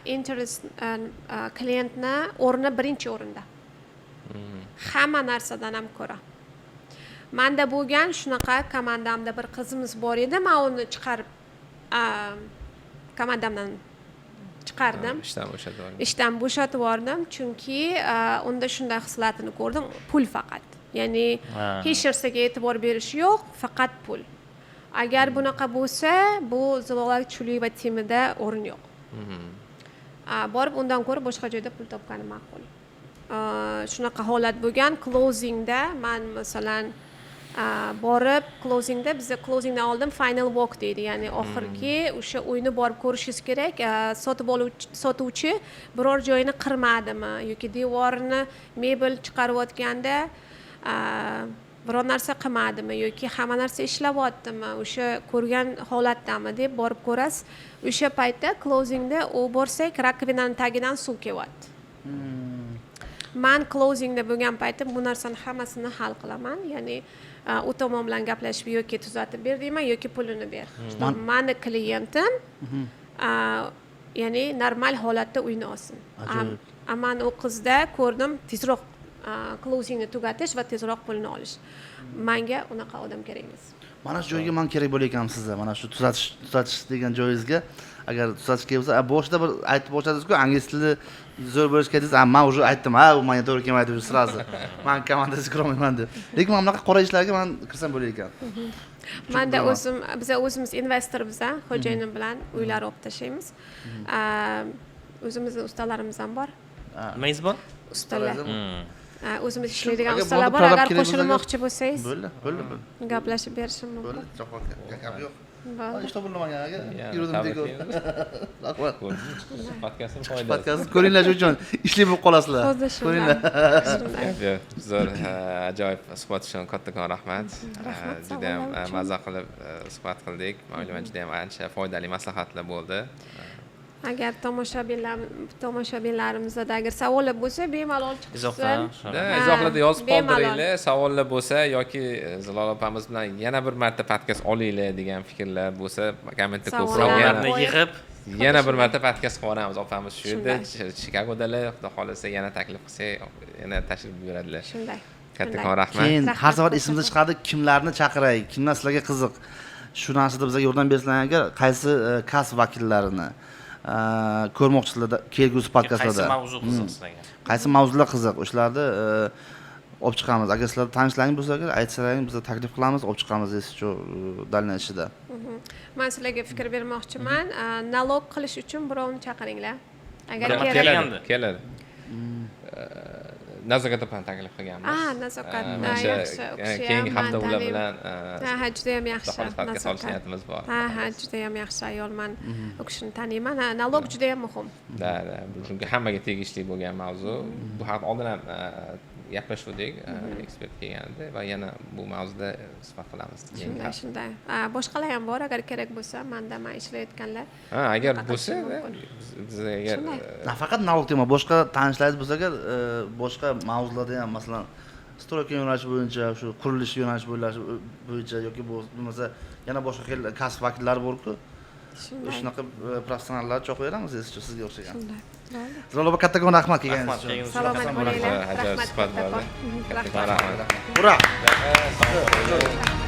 interest, klientni o'rni birinchi o'rinda hamma narsadan ham ko'ra. Manda bo'lgan shunaqa komandamda bir qizimiz bor edi, man uni chiqarib, komandamdan chiqardim. Ishdan bo'shatib yubordim. Ishdan bo'shatib yubordim, chunki unda shunday xislatini ko'rdim, pul faqat, ya'ni hech narsaga e'tibor berish yo'q, faqat pul. Agar bunaqa bo'lsa, bu Zilola Chuliyeva timida o'rin yo'q. Borib undan ko'ra boshqa joyda pul topgani ma'qul. Shunaqa holat bo'lgan closingda, man masalan borib closingda, biza closingdan oldin final walk deydi, ya'ni oxirgi o'sha uyni borib ko'rishingiz kerak, sotib oluvchi, sotuvchi biror joyini qirmadimi yoki devorini mebel chiqarayotganda biror narsa qilmadimi yoki hamma narsa ishlayaptimi, o'sha ko'rgan holatdami deb borib ko'rasiz. O'sha paytda closingda u borsak, rakovinani tagidan suv kelyapti. Man closingda bo'lgan paytim bu narsani hammasini hal qilaman, ya'ni u tomon bilan gaplashib, yoki tuzatib ber deyman, yoki pulini ber. Mani klientim. Ya'ni normal holatda uyni olsin. Ajoyib. A man u qizda ko'rdim tezroq closingni tugatish va tezroq pulni olish. Manga unaqa odam kerak emas. Mana shu joyga man kerak bo'layotganman sizga, mana shu tuzatish degan joyingizga agar tuzatish kerak bo'lsa, boshida bir aytib boshladingizku, ingliz tili zo'r bo'lishi kerak dedingiz, man уже aytdim, ha, u menga to'g'ri kelmaydi уже сразу, man komandasiga kirolmayman deb. Lekin mana bunaqa qora ishlarga man kirsam bo'lar ekan. Manda Bilaman. o'zim, biza o'zimiz investormiz, xo'jayinim bilan uylar olib tashlaymiz. O'zimizni ustalarimiz ham bor. Nimangiz bor? Ustalar. Hmm. O'zimiz ishlaydigan Agar ustalar bo'ldi, bor. prorab Agar kerak bo'lsa qo'shilmoqchi bo'lsangiz, Bo'ldi, bo'ldi, bo'ldi. gaplashib berishim mumkin. Bo'ldi, gap yo'q. Bo'ldi. Ish topilmagan aka. Yana Yurdim. Tabriklaymiz. Rahmat. Podkastni foydasi. Podkastni ko'ringlar, shu uchun ishli bo'lib qolasizlar. Xuddi shunday. Ko'ringlar. Shunday. Gap yo'q. Zo'r, ajoyib suhbat uchun kattakon rahmat. Rahmat, Judayam savollar uchun. maza qilib suhbat qildik. Man o'ylayman, judayam ancha foydali maslahatlar bo'ldi. Agar tomoshabinlarimizda agar savollar bo'lsa, bemalol Izohda. chiqsin. Da, Ha, izohlarda yozib bemalol. qoldiringlar. Savollar bo'lsa yoki Zilola opamiz bilan yana bir marta podkast olinglar degan fikrlar bo'lsa, kommentda ko'proq Savollar yana Savollarni qo'yib- yig'ib yana bir marta podkast qilib yuboramiz. Opamiz shu yerda, Shunday. Chikagodalar, xudo xohlasa yana taklif qilsak, yana tashrif buyuradilar. Shunday. Kattakon rahmat. Keyin Rahmat, har safar kattakon. esimizda chiqadi, kimlarni chaqiray, kimlar sizlarga qiziq. Shu narsada bizga yordam bersalar agar, qaysi kasb vakillarini ko'rmoqchisizlar kelgusi podkastlarda. Qaysi mavzu qiziq sizlarga? Qaysi mavzular qiziq, o'shalarni olib chiqamiz. Agar sizlarda tanishlaring bo'lsa, agar aytsalaring, biz taklif qilamiz, olib chiqamiz shu дальнейший da. Man sizlarga fikr bermoqchiman. Налог qilish uchun birovni chaqiringlar. Agar Birovni kerak. Keladi, Kelgandi. keladi. Nazokat opani taklif qilganmiz. Ah, Nazokat. Mana Ha, shu, yaxshi, u kishi ham keyingi man hafta ular taniyman. bilan Ha, judayam yaxshi. xudo xohlasa podkast olish Nazokat. niyatimiz bor. Ha, judayam yaxshi ayol, man u kishini taniyman. Ha, налог judayam muhim. Да, bu chunki hammaga tegishli bo'lgan mavzu. Bu haqda oldin ham gaplashuvdik, ekspert kelganda va yana bu mavzuda suhbat qilamiz keyingi Shunday, hafta. shunday. Ha, boshqalar ham bor, agar kerak bo'lsa, manda man ishlayotganlar. Ha, agar Bunaqa bo'lsa, qilishim da, mumkin. biz agar Shunday. Nafaqat налог tema, boshqa tanishlaringiz bo'lsa agar, boshqa mavzularda ham, masalan, стройка yo'nalishi bo'yicha, shu qurilish yo'nalishi bo'yicha yoki bo'lmasa yana boshqa xil kasb vakillari borku, Shunday. shunaqa professionallar chaqiraveramiz sizga o'xshagan. Shunday. Bo'ldi. Zilola opa, kattakon rahmat kelganingiz Rahmat uchun. kelganingiz uchun. Salomat bo'linglar. Ajoyib Rahmat suhbat kattakon. bo'ldi. Kattakon Rahmat. rahmat. Ura! Sog' bo'ling.